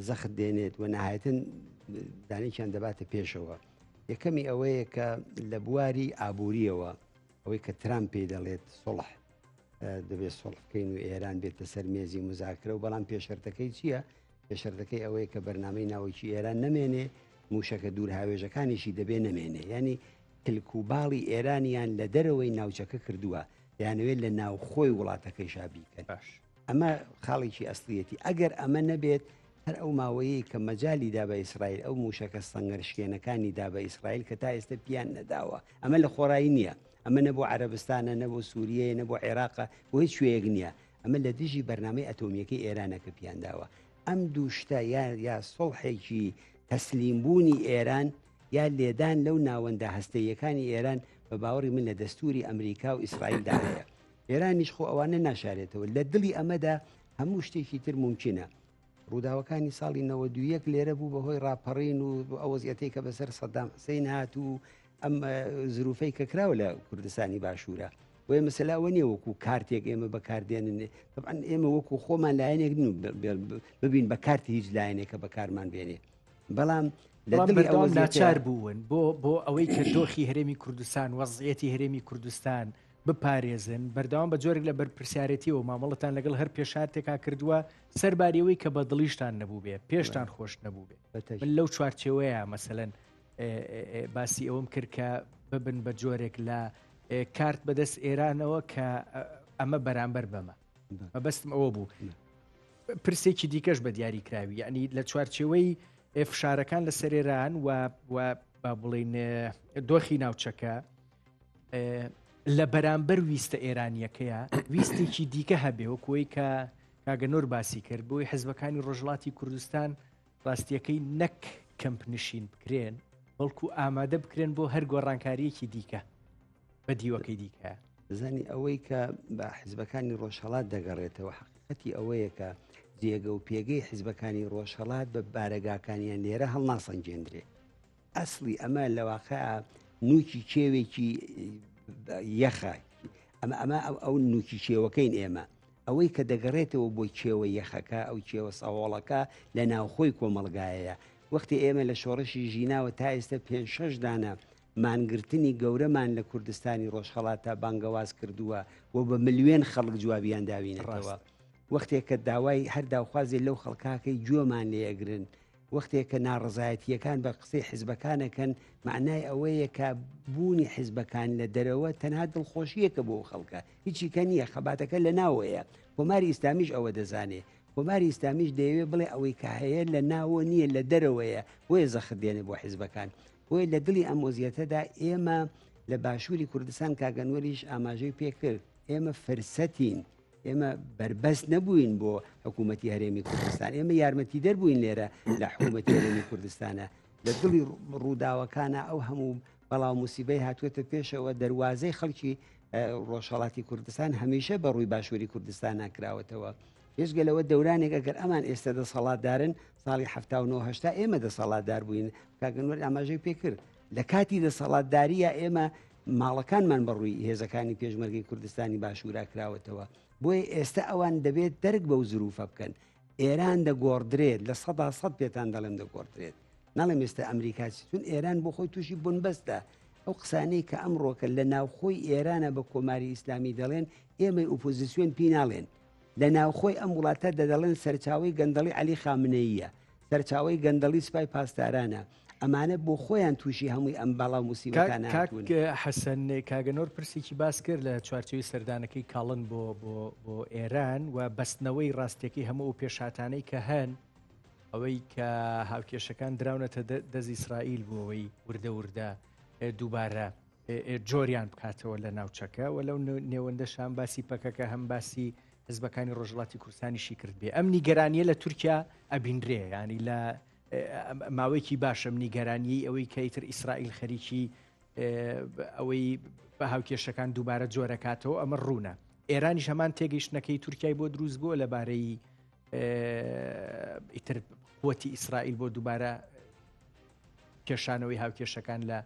زەخت دێنێت و نهایەتەن دانێکیان دەباتە پێشەوە یەکەمی ئەوەیە کە لە بواری ئابووریەوە ئەوەی کە ترامپ پێی دەڵێت سڵح دەبێت سڵح بکەین و ئێران بێتە سەر مێزی مزاکرە و بەڵام پێشەرتەکەی چییە؟ پێشەرتەکەی ئەوەیە کە بەرنامەی ناوەکی ئێران نەمێنێ موشەکە دوور هاوێژەکانیشی دەبێ نەمێنێ ینی کلک و باڵی ئێرانیان لە دەرەوەی ناوچەکە کردووە دەیانەوێت لە ناوخۆی وڵاتەکەیشا بیکەن باش ئەمە خاڵێکی ئەسلیەتی ئەگەر ئەمە نەبێت هەر ئەو ماوەیەی کە مەجالی دا بە ئیسرائیل ئەو موشەکە سەنگەرشکێنەکانی دا بە ئیسرائیل کە تا ئێستا پیان نەداوە ئەمە لە خۆڕایی نییە. ئەمە نە بۆ عەرەبستانە، نە بۆ سووریەیە، نە بۆ عێراقە، بۆ هیچ کوێیەک نییە. ئەمە لە دژی بەرنامەی ئەتۆمییەکەی ئێرانە کە پیان داوە. ئەم دوو شتە یا یا سوڵحێکی تەسلیمبوونی ئێران یا لێدان لەو ناوەندە هەستەییەکانی ئێران بە باوەڕی من لە دەستووری ئەمریکا و ئیسرائیلدا هەیە. ئێرانیش خۆ ئەوانە ناشارێتەوە. لە دڵی ئەمەدا هەموو شتێکی تر مومکینە. ڕووداوەکانی ساڵی 91 لێرە بوو بەهۆی ڕاپەڕین و ئەو وەزعیەتەی کە بەسەر سەدام حسین هات و ئەم زروفەی کە کراوە لە کوردستانی باشوورە. بۆیە مەسەلە ئەوە نییە وەکو کارتێک ئێمە بەکاردێنن، تەبعەن ئێمە وەکو خۆمان لایەنێک نین ببین بە کارتی هیچ لایەنێک کە بەکارمان بێنێ، بەڵام لە دڵی ئەوە ناچار بوون بۆ بۆ ئەوەی کە دۆخی هەرێمی کوردستان وەزعیەتی هەرێمی کوردستان بپارێزن، بەردەوام بە جۆرێک لە بەرپرسیارێتیەوە مامەڵەتان لەگەڵ هەر پێشهاتێکا کردووە، سەرباری ئەوەی کە بە دڵیشتان نەبووبێ، پێشتان خۆش نەبووبێ. من لەو چوارچێوەیە مەسەلەن باسی ئەوەم کرد کە ببن بە جۆرێک لە کارت بەدەست ئێرانەوە کە ئەمە بەرامبەر بەمە. مەبەستم ئەوە بوو. پرسێکی دیکەش بە دیاری کراوی یعنی لە چوارچێوەی فشارەکان لە سەرێران و با بڵین دۆخی ناوچەکە لە بەرامبەر ویستە ئێرانیەکەیە ویستێکی دیکە هەبێ وەکوی کە کاگەنۆر باسی کرد بۆی حزبەکانی ڕۆژهەڵاتی کوردستان ڕاستیەکەی نەک کەمپ نشین بکرێن بەڵکو ئامادە بکرێن بۆ هەر گۆڕانکاریەکی دیکە بە دیوەکەی دیکە. زانی ئەوەی کە بە حزبەکانی ڕۆژهەڵات دەگەڕێتەوە حقیقەتی ئەوەیە کە جێگە و پێگەی حزبەکانی ڕۆژهەڵات بە بارەگاکانیان لێرە هەڵناسەنگێندرێ. ئەسڵی ئەمە لە واقع نوکی کێوێکی یەخە ئەمە ئەمە ئەو نوکی کێوەکەین ئێمە ئەوەی کە دەگەڕێتەوە بۆ کێوە یەخەکە ئەو کێوە سەهۆڵەکە لە ناوخۆی کۆمەڵگایەیە وەختی ئێمە لە شۆڕشی ژیناوە تا ئێستا پێ شەش دانە مانگرتنی گەورەمان لە کوردستانی ڕۆژهەڵات تا بانگەواز کردووە و بە ملیێن خەڵک جوابیان داوینەتەوە وەختێک کە داوای هەر داوخوازی لەو خەڵکاکەی گوێمان لێ ئەگرن وەختێک کە ناڕەزایەتییەکان بە قسەی حیزبەکان ئەکەن، مەعنای ئەوەیە کە بوونی حیزبەکان لە دەرەوە تەنها دڵخۆشییەکە بۆ ئەو خەڵکە، هیچی کە نییە، خەباتەکە لە ناوەیە. کۆماری ئیسلامیش ئەوە دەزانێ. کۆماری ئیسلامیش دەیەوێ بڵێ ئەوەی کە هەیە لە ناوە نییە، لە دەرەوەیە، بۆیە زەخت دێنێ بۆ حیزبەکان. بۆیە لە دڵی ئەم وەزیەتەدا ئێمە لە باشووری کوردستان، کاک ئەنوەریش ئاماژەی پێ کرد، ئێمە فرسەتین، ئێمە بەربەست نەبووین بۆ حکوومەتی هەرێمی کوردستان ئێمە یارمەتیدەر بووین لێرە لە حکوومەتی هەرێمی کوردستانە لە دڵی ڕووداوەکانە ئەو هەموو بەڵاو موسیبەی هاتووەتە پێشەوە دەواازەی خەڵکی ڕۆژهڵاتی کوردستان هەمیشە بە ڕووی باشووری کوردستان ناکراوەتەوە بێجگە لەوە دەورانێک ئەگەر ئەمان ئێستا دەسەڵاتدارن ساڵی 1970 ئێمە دەسەڵاتدار بووین کاگەنوەر ئاماژەی پێکرد لە کاتی دەسەڵاتداریە ئێمە ماڵەکانمان بەڕووی هێزەکانی پێشمەرگەی کوردستانی باشوورا کراوەتەوە، بۆیە ئێستە ئەوان دەبێت دەرک بەو زروفە بکەن. ئێران دەگۆڕدرێت، 100% پێتان دەڵێم دەگۆڕدرێت. ناڵێم ئێستا ئەمریکا چی، چون ئێران بۆ خۆی تووشی بنبەستە. ئەو قسانەی کە ئەمڕۆکە لە ناوخۆی ئێرانە بە کۆماری ئیسلامی دەڵێن، ئێمەی ئۆپۆزیسیۆن پی ناڵێن. لە ناوخۆی ئەم وڵاتە دەدەڵێن سەرچاوەی گەندەڵی عەلی خامنەییە، سەرچاوەی گەندەڵی سپای پاسدارانە، ئەمانە بۆ خۆیان تووشی هەمووی ئەم بەڵا و موسیبەتانە هاتوون. کاک حەسەن، کاگەنۆر پرسێکی باس کرد لە چوارچێوەی سەردانەکەی کاڵن بۆ بۆ بۆ ئێران و بەستنەوەی ڕاستیەکەی هەموو ئەو پێشهاتانەی کە هەن، ئەوەی کە هاوکێشەکان دراونەتە دەست ئیسرائیل بۆ ئەوەی وردە وردە دووبارە جۆریان بکاتەوە لە ناوچەکە و لەو نێوەندەش هەم باسی پەکەکە هەم باسی حزبەکانی ڕۆژهەڵاتی کوردستانیشی کرد بێ ئەم نیگەرانیە لە تورکیا ئەبینرێ ینی لە ماوەیەکی باشم نیگەرانیی ئەوەی کە ئیتر ئیسرائیل خەریکی ئەوەی بە هاوکێشەکان دووبارە جۆرەکاتەوە ئەمە ڕوونە ئێرانیش هەمان تێگەیشتنەکەی تورکای بۆ دروست بووە لەبارەی ئیتر قوتی ئیسرائیل بۆ دووبارە کێشانەوەی هاوکێشەکان لە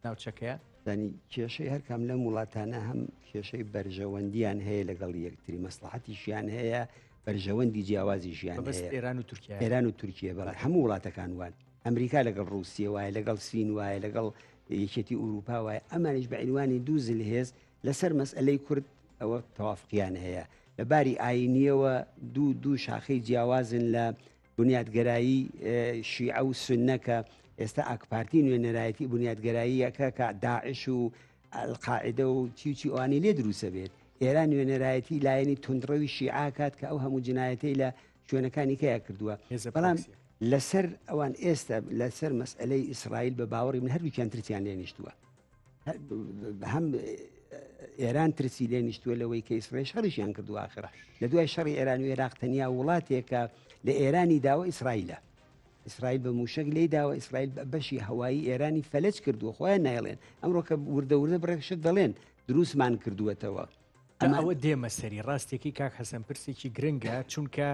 ناوچەکەیە؟ یانی کێشەی هەرکام لەم وڵاتانە هەم کێشەی بەرژەوەندیان هەیە لەگەڵ یەکتری مەسڵەحەتیشیان هەیە بەرژەوەندی جیاوازیشیان هەیە ئێران و تورکیا ئێران و تورکیە بەڵێ هەموو وڵاتەکان وان ئەمریکا لەگەڵ ڕووسیە وایە لەگەڵ سین وایە لەگەڵ یەکێتی ئوروپا وایە ئەمانیش بە عینوانی دوو زلهێز لەسەر مەسئلەی کورد ئەوە تەوافقیان هەیە لە باری ئاینیەوە دوو دوو شاخەی جیاوازن لە بنیاتگەرایی شیعە و سوننە کە ئێستا ئاکپارتی نوێنەرایەتی بنیاتگەراییەکە کە داعش و ئەلقاعدە و چی و چی ئەوانی لێ دروستە بێت ئێران نوێنەرایەتی لایەنی توندڕەوی شیعاکات کە ئەو هەموو جنایەتەی لە شوێنەکانی کەیا کردووە بەڵام لەسەر ئەوان ئێستا لەسەر مەسئلەی ئیسرائیل بە باوەڕی من هەردووکیان ترسیان لێ نیشتووە هەم. ئێران ترسی لێ نیشتووە لەوەی کە ئیسرائیل شەڕیشیان کردو ئاخر لە دوای شەڕی ئێران و عێراق تەنیا وڵاتێکە لە ئێرانی داوە ئیسرائیلە. ئیسرائیل بە موشک لی داوە ئیسرائیل بەشی هەوایی ئێرانی فەلەج کردووە خۆیان نایڵێن ئەمڕۆ کە وردە وردە بڕێک شت دەڵێن دروستمان کردووەتەوە. ئەوە دێمە سەری ڕاستێکی کاک حەسەن پرسێکی گرنگە چونکە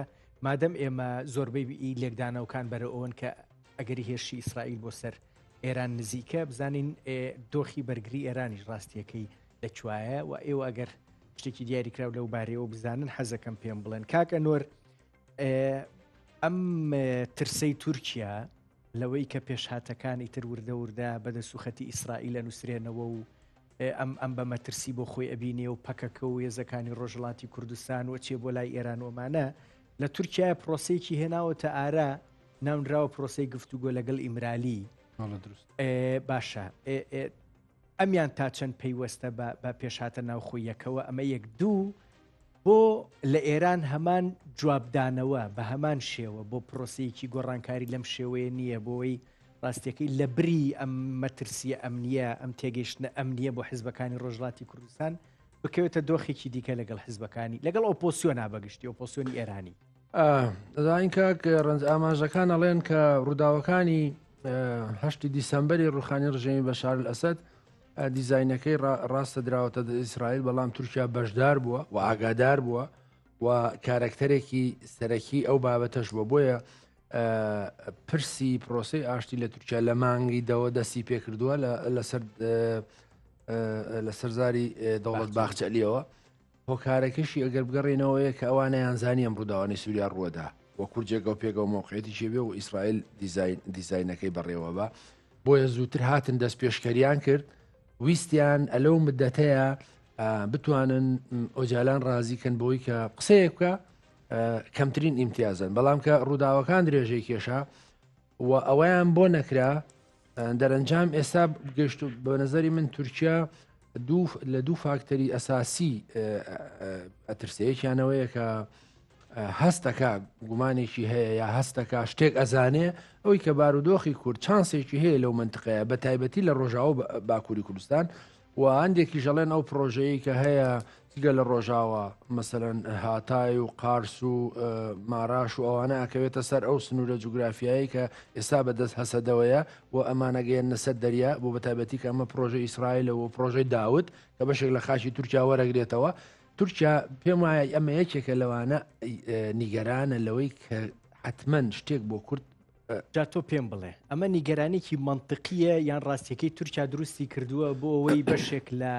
مادەم ئێمە زۆربەی لێکدانەوەکان بەرە ئەوەن کە ئەگەری هێرشی ئیسرائیل بۆ سەر ئێران نزیکە بزانین دۆخی بەرگری ئێرانیش ڕاستیەکەی لە کوایە و ئێوە ئەگەر شتێکی دیاریکراو لەو بارەیەوە بزانن حەزەکەم پێم بڵێن کاکە نۆر ئەم ترسەی تورکیا لەوەی کە پێشهاتەکان ئیتر وردە وردە بە دەسوخەتی ئیسرائیل ئەنووسرێنەوە و ئەم ئەم بە مەترسی بۆ خۆی ئەبینێ و پەکەکە و هێزەکانی ڕۆژهەڵاتی کوردستان و چێ بۆ لای ئێران ومانە لە تورکیا پرۆسەیەکی هێناوەتە ئارا ناونراوە پرۆسەی گفتوگۆ لەگەڵ ئیمرالی باشە ئەمیان تا چەند پەیوەستە بە پێشهاتە ناوخۆیەکەوە ئەمە یەک دوو بۆ لە ئێران هەمان جوابدانەوە بە هەمان شێوە بۆ پرۆسەیەکی گۆڕانکاری لەم شێوەیە نییە بۆی ڕاستیەکەی لە بری ئەم مەترسیە ئەمنیە ئەم تێگەیشتنە ئەمنیە بۆ حزبەکانی ڕۆژهەڵاتی کوردستان بکەوێتە دۆخێکی دیکە لەگەڵ حزبەکانی لەگەڵ ئۆپۆسیۆنا بەگشتی ئۆپۆسیۆنی ئێرانی. دەزانین کاک ڕەنج ئاماژەکان ئەڵێن کە ڕووداوەکانی هەشتی دیسەمبەری ڕوخانی ڕژێمی بەشار ئەسەد دیزاینەکەی ڕاستە دراوەتە ئیسرائیل بەڵام تورکیا بەشدار بووە و ئاگادار بووە و کارەکتەرێکی سەرەکی ئەو بابەتەش بووە بۆیە پرسی پرۆسی ئاشتی لە تورکیا لە مانگی دەوە دەستی پێکردووە لەسەر لەسەر زاری دەوڵەت باخچەلیەوە هۆکارەکەشی ئەگەر بگەڕێنەوەیە کە ئەوانەیان زانی ئەم ڕووداوانەی سووریا ڕووەدا و کورد جێگە و پێگە و مەوقعیەتی چێ بێ و ئیسرائیل دیزاین دیزاینەکەی بەڕێوە بە بۆیە زووتر هاتن دەست پێشکەریان کرد ویستیان ئەلەو مدەتەیە بتوانن ئۆجالان ڕازی کەن بۆی کە قسەیەک بکە کەمترین ئیمتیازن بەڵام کە ڕووداوەکان درێژەی کێشا و ئەوەیان بۆ نەکرا دەرەنجام ئێستا گەشت بە نظری من تورکیا دوو لە دوو فاکتەری ئەساسی ئەترسەیەکیانەوەیە کە هەستەکە گومانێکی هەیە یا هەستەکە شتێک ئەزانێ ئەوی کە بارودۆخی کورد چانسێکی هەیە لەو منتقەیە بە تایبەتی لە ڕۆژاوە باکووری کوردستان و هەندێکیش ئەڵێن ئەو پڕۆژەیەی کە هەیە جگە لە ڕۆژاوا مەسەلەن هاتای و قارس و ماراش و ئەوانە ئەکەوێتە سەر ئەو سنوورە جوگرافیایی کە ئێستا بەدەست هەسەدەوەیە و ئەمانەگەیەننە سەر دەریا بۆ بەتایبەتی کە ئەمە پڕۆژەی ئیسرائیلە و پڕۆژەی داود کە بەشێک لە خاکی تورکیا وەرەگرێتەوە تورکیا پێم وایە ئەمە یەکێکە لەوانە نیگەرانە لەوەی کە حتمما شتێک بۆ کورد جا تۆ پێم بڵێ ئەمە نیگەرانێکی مەنتقیە یان ڕاستیەکەی تورکیا دروستی کردووە بۆ ئەوەی بەشێک لە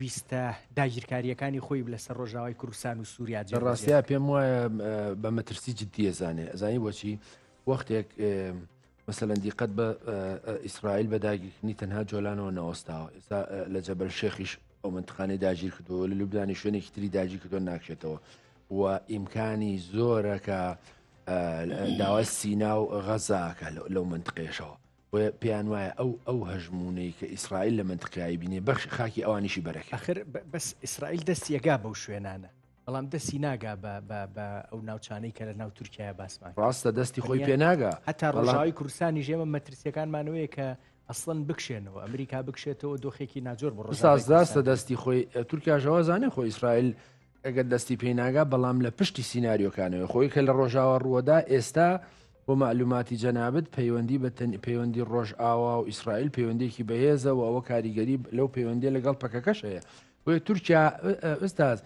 ویستە داگیرکاریەکانی خۆی لەسەر ڕۆژاوای کوردستان و سووریا جێ ڕاستیا پێم وایە بە مەترسی جددیە زانێ ئەزانی بۆچی وەختێک مەسەلەن دیقەت بە ئیسرائیل بە داگیرکردنی تەنها جۆلانەوە نەوەستاوە ئێستا لە جەبەل شێخیش ئەو منتقانەی داگیر کردەوە لە لوبنانی شوێنێکی تری داگیر کردووە ناکشێتەوە و ئیمکانی زۆرە کە داوای سینا و غەزاکە لەو منتقێشەوە بۆیە پێیان وایە ئەو ئەو هەژمونەی کە ئیسرائیل لە منتقایی بینێ بەخش خاکی ئەوانیشی بەرەکە ئەخر بەس ئیسرائیل دەستی ئەگا بەو شوێنانە بەڵام دەستی ناگا بە ئەو ناوچانەی کە لە ناو تورکیا باسمان ڕاستە دەستی خۆی پێ ناگا هەتا ڕۆژاوای کوردستانی ژێمە مەترسیەکانمانەوەیە کە ئەسڵەن بکشێنەوە ئەمریکا بکشێتەوە دۆخێکی ناجۆر بۆ ڕاستە دەستی خۆی تورکیاژەوە زانێ خۆ ئیسرائیل ئەگەر دەستی پێی ناگا بەڵام لە پشتی سیناریۆکانەوە خۆی کە لە ڕۆژاوا ڕووەدا ئێستا بۆ مەعلوماتی جەنابت پەیوەندی بە پەیوەندی ڕۆژئاوا و ئیسرائیل پەیوەندێکی بەهێزە و ئەوە کاریگەری لەو پەیوەندی لەگەڵ پەکەکەش هەیە بۆیە تورکیا ئوستاز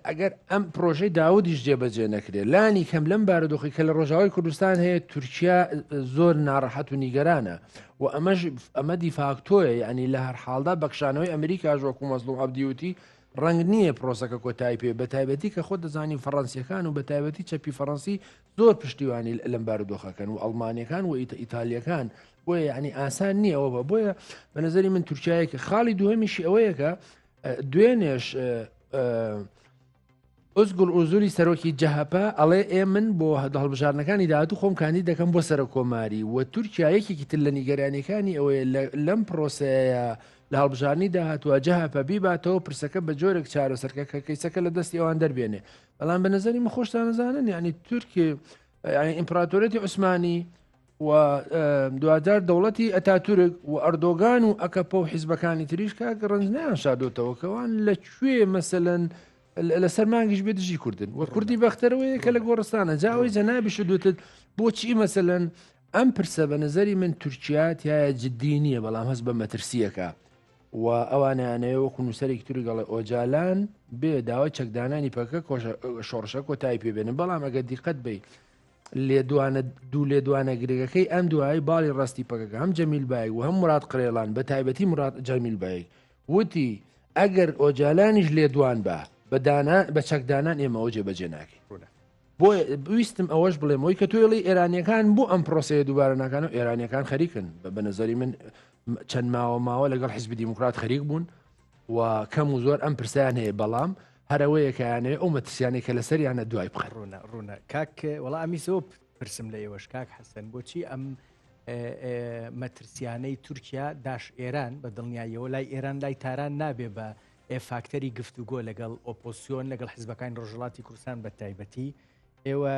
ئەگەر ئەم پرۆژەی داودیش جێبەجێ نەکرێت لانی کەم لەم بارودۆخی کە لە ڕۆژاوای کوردستان هەیە تورکیا زۆر ناڕەحەت و نیگەرانە و ئەمەش ئەمە دیفاکتۆیە یعنی لە هەر حاڵدا بەکشانەوەی ئەمریکاش وەکو مەزڵوم عەبدی وتی ڕەنگ نییە پرۆسەکە کۆتایی پێ بە تایبەتی کە خۆت دەزانی فەڕەنسیەکان و بە تایبەتی چەپی فەڕەنسی زۆر پشتیوانی لەم بارودۆخەکەن و ئەڵمانیەکان و ئیتالیەکان بۆیە یعنی ئاسان نییە ئەوە بە بۆیە بە نظری من تورکایەکە خاڵی دووەمیشی ئەوەیە کە دوێنێش ئۆزگور ئۆزولی سەرۆکی جەهەپە ئەڵێ ئێ من بۆ هەڵبژاردنەکانی داهاتوو خۆم کاندید دەکەم بۆ سەرۆککۆماری و تورکیا یەکێکی تر لە نیگەرانیەکانی ئەوەیە لەم پرۆسەیە لە هەڵبژاردنی داهاتووە جەهەپە بیباتەوە پرسەکە بە جۆرێک چارەسەرکە کە کەیسەکە لە دەستی ئەوان دەربێنێ بەڵام بە نظری من خۆشتان نەزانن یعنی تورکی یعنی ئیمپراتۆریەتی عوسمانی. و دواجار دەوڵەتی ئەتاتورک و ئەردۆگان و ئەکەپە و حیزبەکانی تریش کاک ڕەنج نەیان شاردۆتەوە کەوان لە کوێ مەسەلەن لەسەر مانگیش بێ دژی کوردن و کوردی بەختەرەوەیە کە لە گۆڕستانە جا ئەوەی جەنابیش دوتت بۆچی مەسەلەن ئەم پرسە بە نظری من تورکیا تایە جددی نییە بەڵام هەست بە مەترسیەکە و ئەوانیانەیە وەکو نووسەرێکی تورک ئەڵێ ئۆجالان بێ داوای چەکدانانی پەکە شۆڕشە کۆتایی پێبێنن بەڵام ئەگەر دیقەت بی لێدوانە دوو لێدوانە گرنگەکەی ئەم دوایی باڵی ڕاستی پەکەکە هەم جەمیل بایک و هەم مراد قرێڵان بە تایبەتی مراد جەمیل بایک وتی ئەگەر ئۆجالانیش لێدوان بە بەدانا بە چەکدانان ئێمە ئەو جێبەجێ ناکەین بۆ ویستم ئەوەش بڵێم ئەوی کە تۆڵی ئێرانیەکان بۆ ئەم پرۆسەیە دووبارە ناکەن و ئێرانیەکان خەریکن بە بەنەزەری من چەند ماوە ماوە لەگەڵ حزبی دیموکرات خەریک بوون و کەم و زۆر ئەم پرسیان هەیە بەڵام هەرەوەیە کەیانەوە ئەو مەترسیانەی کە لەسەریانە دوای بخەن. ڕوونە ڕوونە کاک وەڵا ئەمی زۆر پرسم لە ئێوەش کاک حەسەن بۆچی ئەم مەترسیانەی تورکیا داش ئێران بە دڵنیاییەوە لای ئێران لای تاران نابێ بە فاکتەری گفتوگۆ لەگەڵ ئۆپۆسیۆن لەگەڵ حزبەکانی ڕۆژهەڵاتی کوردستان بە تایبەتی ئێوە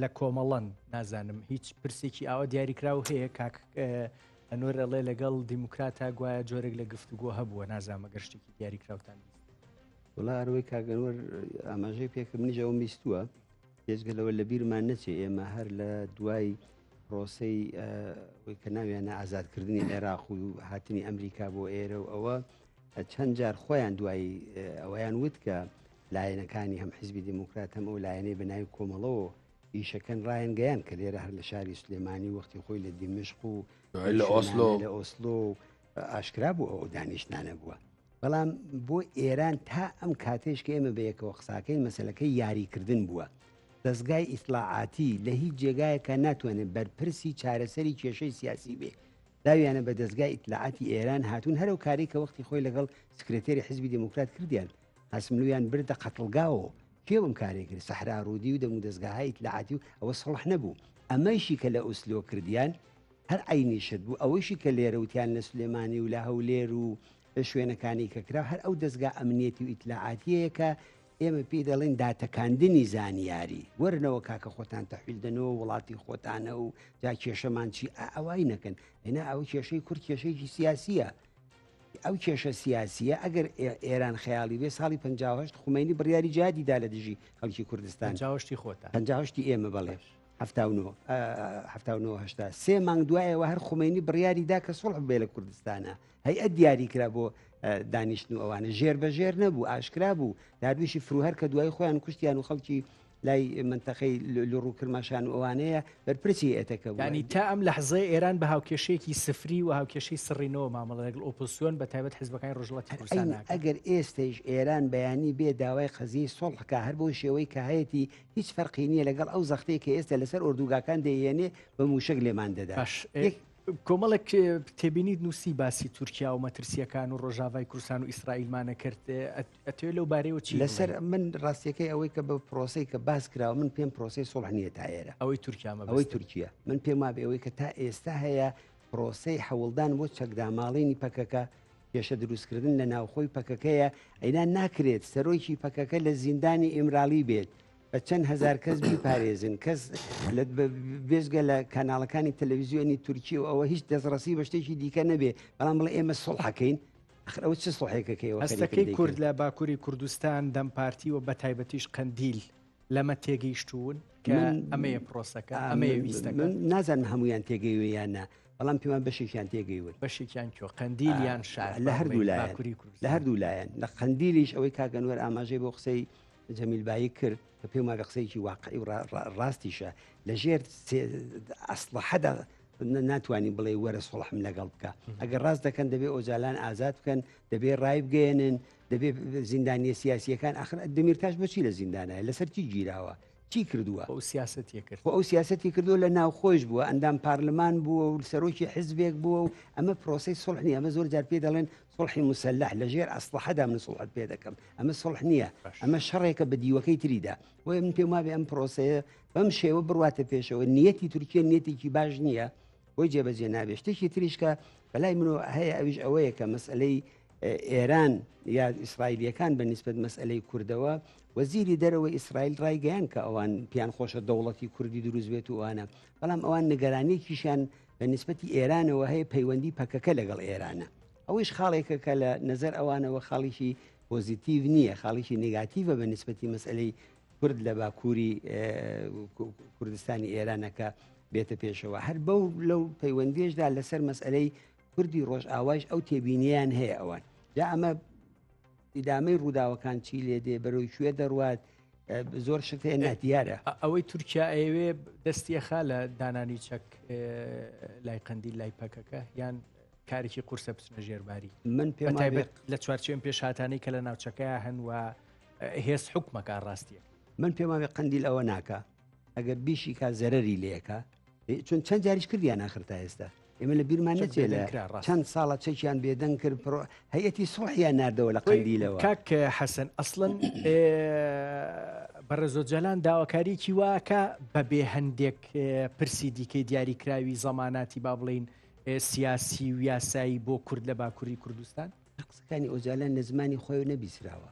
لە کۆمەڵەن نازانم هیچ پرسێکی ئاوا دیاریکراو هەیە کاک ئەنوەر ئەڵێ لەگەڵ دیموکراتا گوایە جۆرێک لە گفتوگۆ هەبووە نازانم ئەگەر شتێکی دیاریکراوتان بیست. وڵا ئەروەی کاک ئەنوەر ئاماژەی پێکرد منیش ئەوم بیستووە بێجگە لەوە لە بیرمان نەچێ ئێمە هەر لە دوای پرۆسەی ئەوەی کە ناویانە ئازادکردنی عێراق و هاتنی ئەمریکا بۆ ئێرە و ئەوە چەند جار خۆیان دوای ئەوەیان وت کە لایەنەکانی هەم حیزبی دیموکرات هەم ئەو لایەنەی بە ناوی کۆمەڵەوە ئیشەکەن ڕایانگەیان کە لێرە هەر لە شاری سلێمانی وەختی خۆی لە دیمەشق و لە ئۆسلۆ لە ئۆسلۆ ئاشکرا بوو ئەو دانیشتانە بووە بەڵام بۆ ئێران تا ئەم کاتێش کە ئێمە بەیەکەوە قساکەین مەسلەکەی یاریکردن بووە دەستگای ئیتلاعاتی لە هیچ جێگایەکە ناتوانێت بەرپرسی چارەسەری کێشەی سیاسی بێ داویانە بە دەزگای ئیتلاعاتی ئێران هاتوون هەر ئەو کارەی کە وەختی خۆی لەگەڵ سکرتێری حیزبی دێموکرات کردیان قاسملوویان بردە قەتڵگاوە کێ ئەم کارەی کرد سەحرا ڕوودی و دەمودەزگاهای ئیتلاعاتی و ئەوە سوڵح نەبوو ئەمەیشی کە لە ئوسلۆ کردیان هەر عەینی شت بوو ئەوەیشی کە لێرە وتیان لە سلێمانی و لە هەولێر و لە شوێنەکانی کە کرا هەر ئەو دەزگا ئەمنیەتی و ئیتلاعاتیەیە کە ئێمە پێی دەڵێن داتەکاندنی زانیاری، وەرنەوە کاکە خۆتان تەحویل دەنەوە وڵاتی خۆتانە و جا کێشەمان چی ئا ئەوای نەکەن ئەینا ئەو کێشەی کورد کێشەیەکی سیاسیە ئەو کێشە سیاسیە ئەگەر ئێران خەیاڵی بێ ساڵی 58 خومەینی بڕیاری جیادی دا لە دژی خەڵکی کوردستان 58 خۆتان 58 ئێمە بەڵێ 79 هەشتا سێ مانگ دوایەوە هەر خومەینی بڕیاری دا کە سوڵح بێ لە کوردستانە هەیئەت دیاری کرا بۆ دانیشتن و ئەوانە ژێر بە ژێر نەبوو ئاشکرا بوو دارویشی فروهەر کە دوای خۆیان کوشتیان و خەڵکی لای منتەقەی لوڕ و کرماشان و ئەوانەیە بەرپرسی ئێتەکە بوو. یانی تا ئەم لەحزەیە ئێران بە هاوکێشەیەکی سفری و هاوکێشەی سڕینەوە مامەڵە لەگەڵ ئۆپۆزسیۆن بە تایبەت حزبەکانی ڕۆژهەڵاتی کوردستان ناکات. ئەگەر ئێستەیش ئێران بەیانی بێ داوای قەزیەی سوڵح کا هەر بەو شێوەی کە هەیەتی هیچ فەرقی نییە لەگەڵ ئەو زەختەی کە ئێستە لەسەر ئۆردوگاکان دەیهێنێ بە مووشەک لێمان دەدا. باش کۆمەڵێک تێبینیت نووسی باسی تورکیا و مەترسیەکان و ڕۆژاڤای کوردستان و ئیسرائیلمانە کرد ئەتەوێت لەو بارەیەوە چی لەسەر من ڕاستیەکەی ئەوەی کە بە پرۆسی کە باس کراوە من پێم پرۆسی سوڵح نییە تا ئێرە ئەوەی تورکیا ئەوەی تورکیا من پێم وابێ ئەوەی کە تا ئێستا هەیە پرۆسی حەوڵدان بۆ چەکداماڵینی پەکەکە کێشە دروستکردن لە ناوخۆی پەکەکەیە ئەینا ناکرێت سەرۆکی پەکەکە لە زیندانی ئیمراڵی بێت بە چەند هەزار کەس بیپارێزن کەس بێزگە لە کەناڵەکانی تەلەڤیزیۆنی تورکی و ئەوە هیچ دەستڕەسی بە شتێکی دیکە نەبێ بەڵام بڵێ ئێمە سوڵحەکەین ئەخر ئەوە چ سوڵحێکەکەیەوە هەستەکەی کورد لە باکووری کوردستان دەم پارتی و بە تایبەتیش قەندیل لەمە تێگەیشتوون کە ئەمەیە پرۆسەکە ئەمەیە ویستەکە من نازانم هەمویان تێگەیوە یان نا بەڵام پێمان بەشێکیان تێگەیون بەشێکیان کۆ قەندیل یان شار لە هەردوو لایەن لە هەردوو لایەن لە قەندیلیش ئەوەی کاک ئەنوەر ئاماژەی بۆ قسەی جەمیل بایک کرد کە پێم وابێ قسەیەکی واقعی و ڕاستیشە لە ژێر ئەسڵەحەدا ناتوانانی بڵێ وەرە سڵحم لەگەڵ بکە ئەگەر ڕاست دەکەن دەبێ ئۆجالان ئازاد بکەن دەبێ ڕای بگەێنن دەبێ زیندانیە سیاسیەکان ئەخر دەمیرتاش بۆچی لە زیندانە لەسەر چی گیراوە چی کردووە؟ ئەو سیاسەتی کرد ئەو سیاسەتی کردووە لە ناوخۆش بووە ئەندام پارلمان بووە و سەرۆکی حزبێک بووە و ئەمە پرۆسی سڵح نیە ئەمە زۆر جار پێ دەڵێن سڵحی مسلح لە ژێر ئەسڵحەدا من سڵحت پێ دەکەم ئەمە سڵح نییە ئەمە شەڕێکە بە دیوەکەی تریدا بۆیە من پێم وابێ ئەم پرۆسەیە بەم شێوە بڕواتە پێشەوە نیەتی تورکیە نیەتێکی باش نییە بۆی جێبەجێ نابێت شتێکی تریش کە بەلای منەوە هەیە ئەویش ئەوەیە کە مەسئلەی ئێران یا ئیسرائیلیەکان بە نیسبەت مەسئلەی کوردەوە وەزیری دەرەوەی ئیسرائیل ڕایگەیان کە ئەوان پیان خۆشە دەوڵەتی کوردی دروست بێت و ئەوانە بەڵام ئەوان نیگەرانیەکیشیان بە نیسبەتی ئێرانەوە هەیە پەیوەندی پەکەکە لەگەڵ ئێرانە ئەوەیش خاڵێکە کە لە نظر ئەوانەوە خاڵێکی پۆزیتیڤ نییە خاڵێکی نگاتیڤە بە نیسبەتی مەسئلەی کورد لە باکووری کوردستانی ئێرانەکە بێتە پێشەوە هەر بەو لەو پەیوەندیشدا لەسەر مەسئلەی کوردی ڕۆژئاوایش ئەو تێبینیان هەیە ئەوان جا ئەمە ئیدامەی ڕووداوەکان چی لێ دێ بەرەو کوێ دەڕوات زۆر شت هەیە نادیارە. ئەوەی تورکیا ئەیەوێ دەستی ئەخا لە دانانی چەک لای قەندیل لای پەکەکە یان کارێکی قورسە بچنە ژێرباری من پێم تایبەت لە چوارچێن پێشهاتانەی کە لە ناوچەکەیا هەن و هێز حکومەکە ڕاستیە من پێم وابێ قەندیل ئەوە ناکا ئەگەر بیشی کا زەرەری لێکا چون چەند جاریش کردیان ئاخر تا ئێستا ئێمە لە بیرمان نەچێ لە چەند ساڵە چەکیان بێدەنگ کرد پرۆ هەیەتی سڵحیان ناردەوە لە قەندیلەوە کاک حەسەن ئەسڵەن بەڕێز ئۆجالان داواکاریکی واکە بەبێ هەندێک پرسی دیکەی دیاریکراوی زەماناتی با بڵین سیاسی و یاسایی بۆ کورد لە باکووری کوردستان قسەکانی ئۆجالان لە زمانی خۆی نەبیسراوە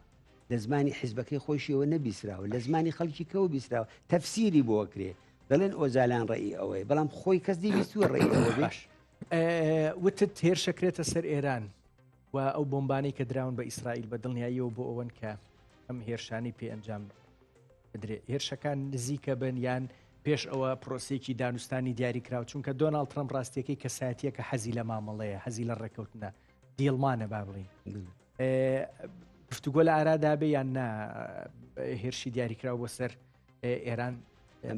لە زمانی حیزبەکەی خۆشیەوە نەبیسراوە لە زمانی خەڵکی کەوە بیسراوە تەفسیری بۆ کرێ دەڵێن ئۆجالان ڕێی ئەوەیە بەڵام خۆی کەس دیویستووە ڕێی ئەوە باش وتت هێرشەکرێتە سەر ئێران و ئەو بۆمبانەی کە دراون بە ئیسرائیل بە دڵنیاییەوە بۆ ئەوەن کە ئەم هێرشانی پێ ئەنجام بدرێ هێرشەکان نزیکە بن یان پێش ئەوە پرۆسێکی دانوستانی دیاریکراو چونکە دۆناڵد ترەمپ ڕاستیەکەی کەسایەتیەکە حەزی لە مامەڵەیە حەزی لە ڕێککەوتنە دیڵمانە با بڵین گفتوگۆ لە ئارادا بێ یان نا هێرشی دیاریکراو بۆ سەر ئێران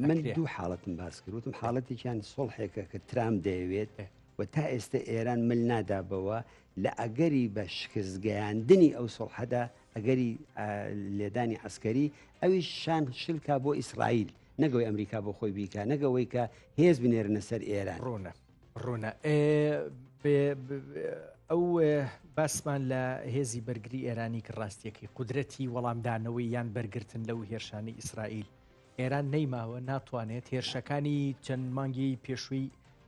من دوو حاڵەتم باس کرد وتم حاڵەتێکیان سڵحێکە کە ترام دەیەوێت و تا ئێستا ئێران مل نادا بەوە لە ئەگەری بە شکستگەیاندنی ئەو سڵحەدا ئەگەری لێدانی عسکەری ئەویش شان شلکا بۆ ئیسرائیل نەگەوەی ئەمریکا بۆ خۆی بیکە نەگەوەی کە هێز بنێرنە سەر ئێران ڕوونە ڕوونە ئەو باسمان لە هێزی بەرگری ئێرانی کە ڕاستیەکەی قودرەتی وەڵامدانەوەی یان بەرگرتن لەو هێرشانی ئیسرائیل ئێران نەیماوە ناتوانێت هێرشەکانی چەند مانگی پێشووی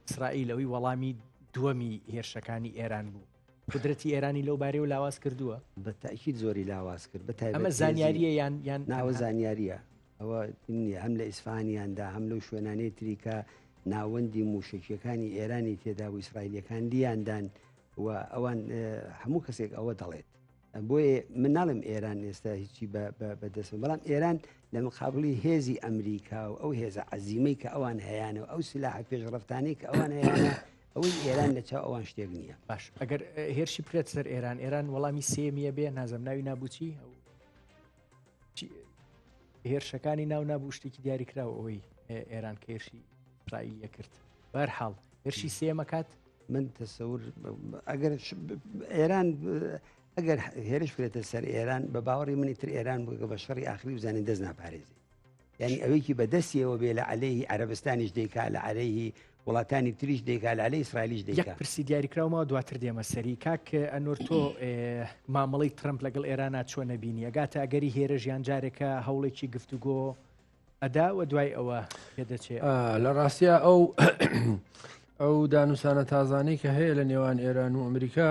ئیسرائیل ئەوی وەڵامی دووەمی هێرشەکانی ئێران بوو قودرەتی ئێرانی لەو بارەیەوە لاواز کردووە بە تاکیید زۆری لاواز کرد بە تایبەت ئەمە زانیاریە یان یان ناوە زانیاریە ئەوە نییە هەم لە ئیسفانیاندا هەم لەو شوێنانەی تری کە ناوەندی مووشەکیەکانی ئێرانی تێدا و ئیسرائیلەکان لیاندان و ئەوان هەموو کەسێک ئەوە دەڵێت بۆیە من ناڵێم ئێران ئێستا هیچی بەدەست بەڵام ئێران لە مقابلی هێزی ئەمریکا و ئەو هێزە عزیمەی کە ئەوان هەیەە و ئەو سلاح پێشڕفتانەی کە ئەوان هەیەە ئەوەی ئێران لە چاو ئەوان شتێک نییە باش ئەگەر هێرشی بکرێت سەر ئێران ئێران وەڵامی سێمیە بێ نازم ناوی نابووچی هێرشەکانی ناو نابوو شتێکی دیاریکراوە ئەوەی ئێران کە هێرشی ئیسرائیلیە کرد بەرحاڵ هێرشی سێمەکات من تەسەور ئەگەر ئێران ئەگەر هێرش بکرێتە سەر ئێران بە باوەڕی منی تر ئێران بووگە بە شەڕی ئاخری بزانین دەست ناپارێزی یعنی ئەوەیەکی بە دەستیەوە بێ لە عەلەیهی عەرەبستانیش دەیکا لە عەلەیهی وڵاتانی تریش دەیکا لە عەلەی ئیسرائیلیش دەیکا. یەک پرسی دیاریکراو ماوە دواتر دێمە سەری. کاک ئەنوەر تۆ مامەڵەی ترەمپ لەگەڵ ئێرانا چۆن ئەبینی؟ ئەگاتە ئەگەری هێرش یان جارێکە هەوڵێکی گفتوگۆ ئەدا و دوای ئەوە پێدەچێ؟ لە ڕاستیا ئەو ئەو دانوسانە تازانەی کە هەیە لە نێوان ئێران و ئەمریکا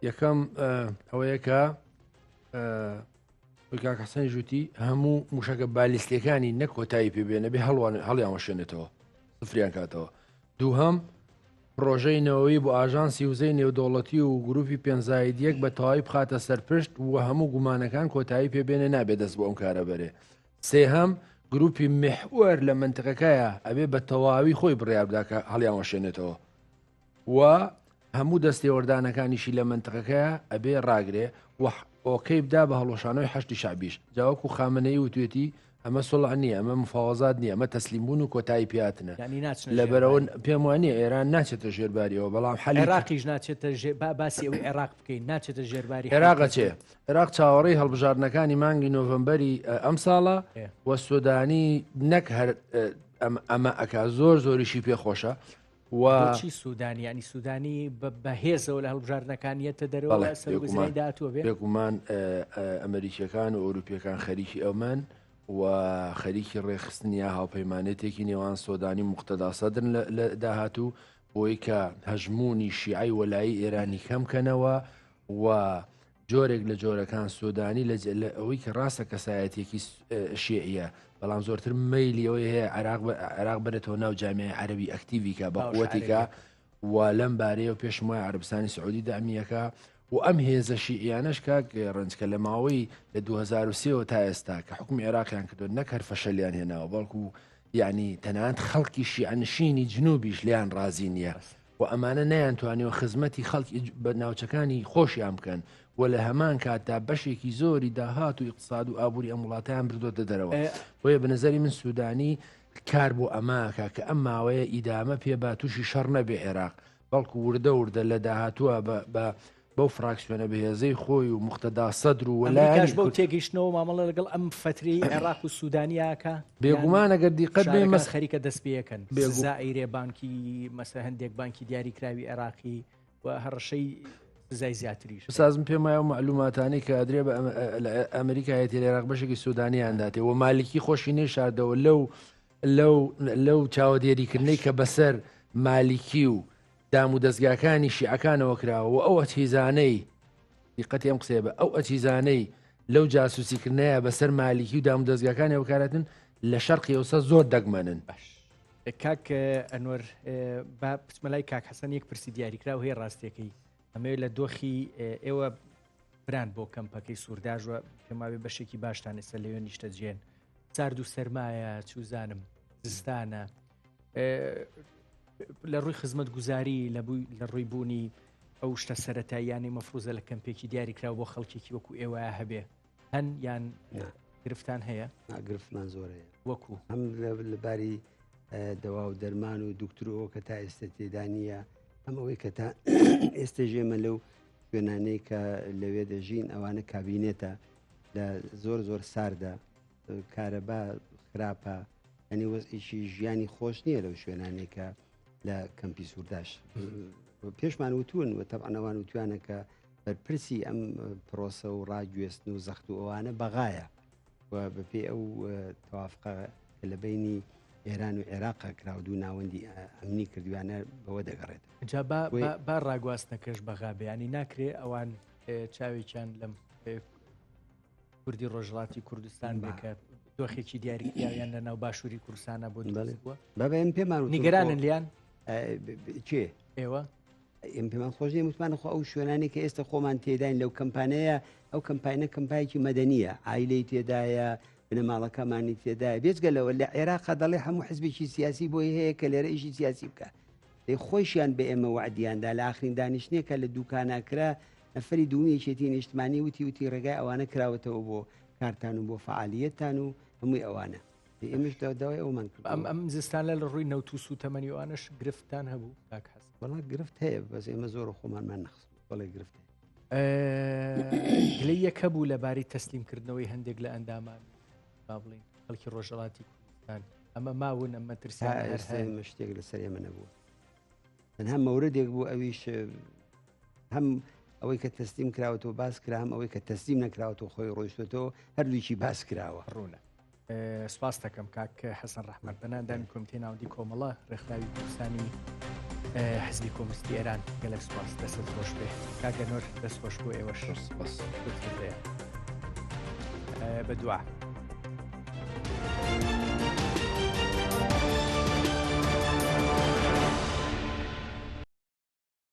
یەکەم ئەوەیە کە کاک حەسەن ژووتی هەموو موشەکە بالیستیەکانی نە کۆتایی پێ بێنە بێ هەڵوان هەڵیان وەشێنێتەوە سفریان کاتەوە دووهەم پرۆژەی نەوەی بۆ ئاژانسی وزەی نێودەوڵەتی و گروپی پێنزاید یەک بە تەواوی بخاتە سەرپشت و هەموو گومانەکان کۆتایی پێ بێنێ نابێ دەست بۆ ئەم کارە بەرێ سێهەم گروپی محوەر لە منتقەکەیە ئەبێ بە تەواوی خۆی بڕیار بدا کە هەڵیان وەشێنێتەوە و هەموو دەستێوەردانەکانیشی لە مەنتقەکەیا ئەبێ ڕاگرێ و ئۆکەی بدا بە هەڵوەشانەوەی حەشدی شەعبیش. جا وەکو خامنەیی وتوێتی ئەمە سوڵح نییە، ئەمە مفاوەزات نییە، ئەمە تەسلیم بوون و کۆتایی پێهاتنە. یانی ناچنە ژێر لەبەرئەوە باری. پێم وا نییە ئێران ناچێتە ژێر باریەوە، بەڵام حەلی عێراقیش ناچێتە ژێر با باسی ئەوەی عێراق بکەین ناچێتە ژێر باری عێراق ئەچێ. عێراق چاوەڕێی هەڵبژاردنەکانی مانگی نۆڤەمبەری ئەمساڵە و سۆدانی نەک هەر ئەمە ئەکا زۆر زۆریشی پێ خۆشە. و بۆچی سوودانی ینی سوودانی بە هێزەوە لە هەڵبژاردنەکان یەتە دەرەوە سەرۆک داهاتووە بێ بێگومان ئەمریکیەکان و ئەوروپیەکان خەریکی ئەومەن و خەریکی ڕێکخستنی یا هاوپەیمانێتێکی نێوان سۆدانی مقتەدا سەدرن لە داهاتوو. بۆی کە هەژموونی شیعەی وەلایی ئێرانی کەم کەنەوە و جۆرێک لە جۆرەکان سۆدانی لە ئەوەی کە ڕاستە کەسایەتێکی شیعیە بەڵام زۆرتر مەیلی ئەوەی هەیە عێراق عێراق بەرێتەوە ناو جامیای عەربی ئەکتیڤیکە بە قوتیکە و لەم بارەیەوە پێشم وایە عەربستانی سعودی دامیەکە و ئەم هێزە شیعیانەش کاک ڕەنج کە لە ماوەی لە 2023ەوە تا ئێستا کە حکومی عێراقیان کردو نەک هەر فەشەلیان هێناوە بەڵکو یعنی تەنانەت خەڵکی شیعەنشینی جنوبیش لێیان ڕازی نییە و ئەمانە نەیانتوانیوە خزمەتی خەڵکی بە ناوچەکانی خۆشیان بکەن و لە هەمان کاتدا بەشێکی زۆری داهات و ئیقتساد و ئابووری ئەم وڵاتیان بردۆتە دەرەوە بۆیە بە نظری من سوودانی کار بۆ ئەماکە کە ئەم ماوەیە ئیدامە پێ با تووشی شەڕ نەبێ عێراق بەڵکو وردە وردە لە داهاتووە بە بەو فراکسیۆنە بەهێزەی خۆی و موقتەدا سەدر و وەلایەنی بەو تێگەیشتنەوە مامەڵە لەگەڵ ئەم فەترەی عێراق و سوودانیاکە بێگومان ئەگەر دیقەت بێ مەس خەریکە دەست پێەکەن بێزائیرێ بانکی مەسە هەندێک بانکی دیاریکراوی عێراقی و هەڕەشەی سزای زیاتریش سازم پێم وایە ئەو مەعلوماتانەی کە ئەدرێ بە ئەمریکایەتی لە عێراق بەشێکی سوودانیان داتێ و مالیکی خۆشی نەیشاردەوە لەو لەو لەو چاوەدێریکردنەی کە بەسەر مالیکی و دام و دەزگاکانی شیعەکانەوە کراوە و ئەو ئەجهیزانەی دیقەتی ئەم قسەیە بە ئەو ئەجهیزانەی لەو جاسوسیکردنەیە بەسەر مالیکی و دام و دەزگاکانی بەکارهاتن لە شەرقی ئەوسا زۆر دەگمەنن. باش کاک ئەنوەر با بچمە لای کاک حەسەن یەک پرسی دیاریکراو هەیە ڕاستیەکەی ئەمەوێت لە دۆخی ئێوە بران بۆ کەمپەکەی سوورداژوە پێماوێ بەشێکی باشتان ئێستا لەوێ نیشتەجێن سارد و سەرمایە چوزانم زستانە لە ڕووی خزمەت گوزاری لە بووی لە ڕووی بوونی ئەو شتە سەتاییانەی مەفروزە لە کەمپێکی دیاریکراو بۆ خەڵکێکی وەکو ئێوە هەبێ هەن یان گرفتان هەیە؟ گرفتمان زۆر هەیە وەکو هەم لە باری دەوا و دەرمان و دکتۆرەوە کە تا ئێستا تێدا نییە هەم ئەوەی کە تا ئێستا ژێمە لەو شوێنانەی کە لەوێ دەژین ئەوانە کابینێتە لە زۆر زۆر ساردە کارەبا خراپە ئەنی وەزعیکی ژیانی خۆش نییە لەو شوێنانەی کە لە کەمپی سوورداش پێشمان وتون و تەبعەن ئەوان وتویانە کە بەرپرسی ئەم پرۆسە و ڕاگوێستن و زەخت و ئەوانە بەغایە و بەپێی ئەو تەوافقە کە لە بینی ئێران و عێراق کرا و دوو ناوەندی ئەمنی کردویانە بەوە دەگەڕێت جا با ڕاگواستنەکەش بەغا بیانی ناکرێ ئەوان چاوێکیان لەم کوردی ڕۆژهەڵاتی کوردستان بێ کە دۆخێکی دیاریکراویان لە ناو باشووری کوردستانە بۆ دروست بووە. بابە ئێمە پێمان وتوون نیگەرانن لێیان؟ کێ؟ ئێوە؟ ئێمە پێمان خۆش نییە وتمان خۆ ئەو شوێنانی کە ئێستا خۆمان تێداین لەو کەمپانەیە ئەو کەمپاینە کەمپایەکی مەدەنیە عایلەی تێدایە بنەماڵەکەمانی تێدایە بێجگە لەوە لە عێراقا دەڵێ هەموو حزبێکی سیاسی بۆی هەیە کە لێرە ئیشی سیاسی بکە دەی خۆیشیان بە ئێمە وەعدیان دا لە ئاخرین دانیشتنێک کە لە دوکانا کرا نەفەری دوومی یەکێتی نیشتمانی وتی وتی ڕێگای ئەوانە کراوەتەوە بۆ کارتان و بۆ فەعالیەتتان و هەمووی ئەوانە دەی ئێمەش داوای ئەومان کرد ئەم ئەم زستانە لە ڕووی نەوت و سووتەمەنی ئەوانەش گرفتتان هەبوو کاک حەسەن؟ وەڵا گرفت هەیە بەس ئێمە زۆر خۆمانمان نەخست بەڵێ گرفت هەیە. گلەیەک هەبوو لەبارەی تەسلیمکردنەوەی هەندێک لە ئەندامان با بڵین خەڵکی ڕۆژهەڵاتی کوردستان ئەمە ماون ئەم مەترسیانە هەر ئێستا هەن؟ ئێمە شتێک لەسەر ئێمە نەبووە تەنها مەوردێک بوو ئەویش هەم ئەوەی کە تەسلیم کراوەتەوە باس کرا هەم ئەوەی کە تەسلیم نەکراوەتەوە خۆی ڕۆیشتۆتەوە هەردووکی باس کراوە. ڕوونە. سپاس دەکەم کاک حەسەن ڕەحمەت بەنا ئەندامی کۆمیتەی ناوەندی کۆمەڵە ڕێکخراوی کوردستانی حزبی کۆمۆنیستی ئێران گەلەک سپاس دەستت خۆش بێ کاک ئەنوەر دەست خۆش بۆ ئێوەش سپاس. بە دوعا.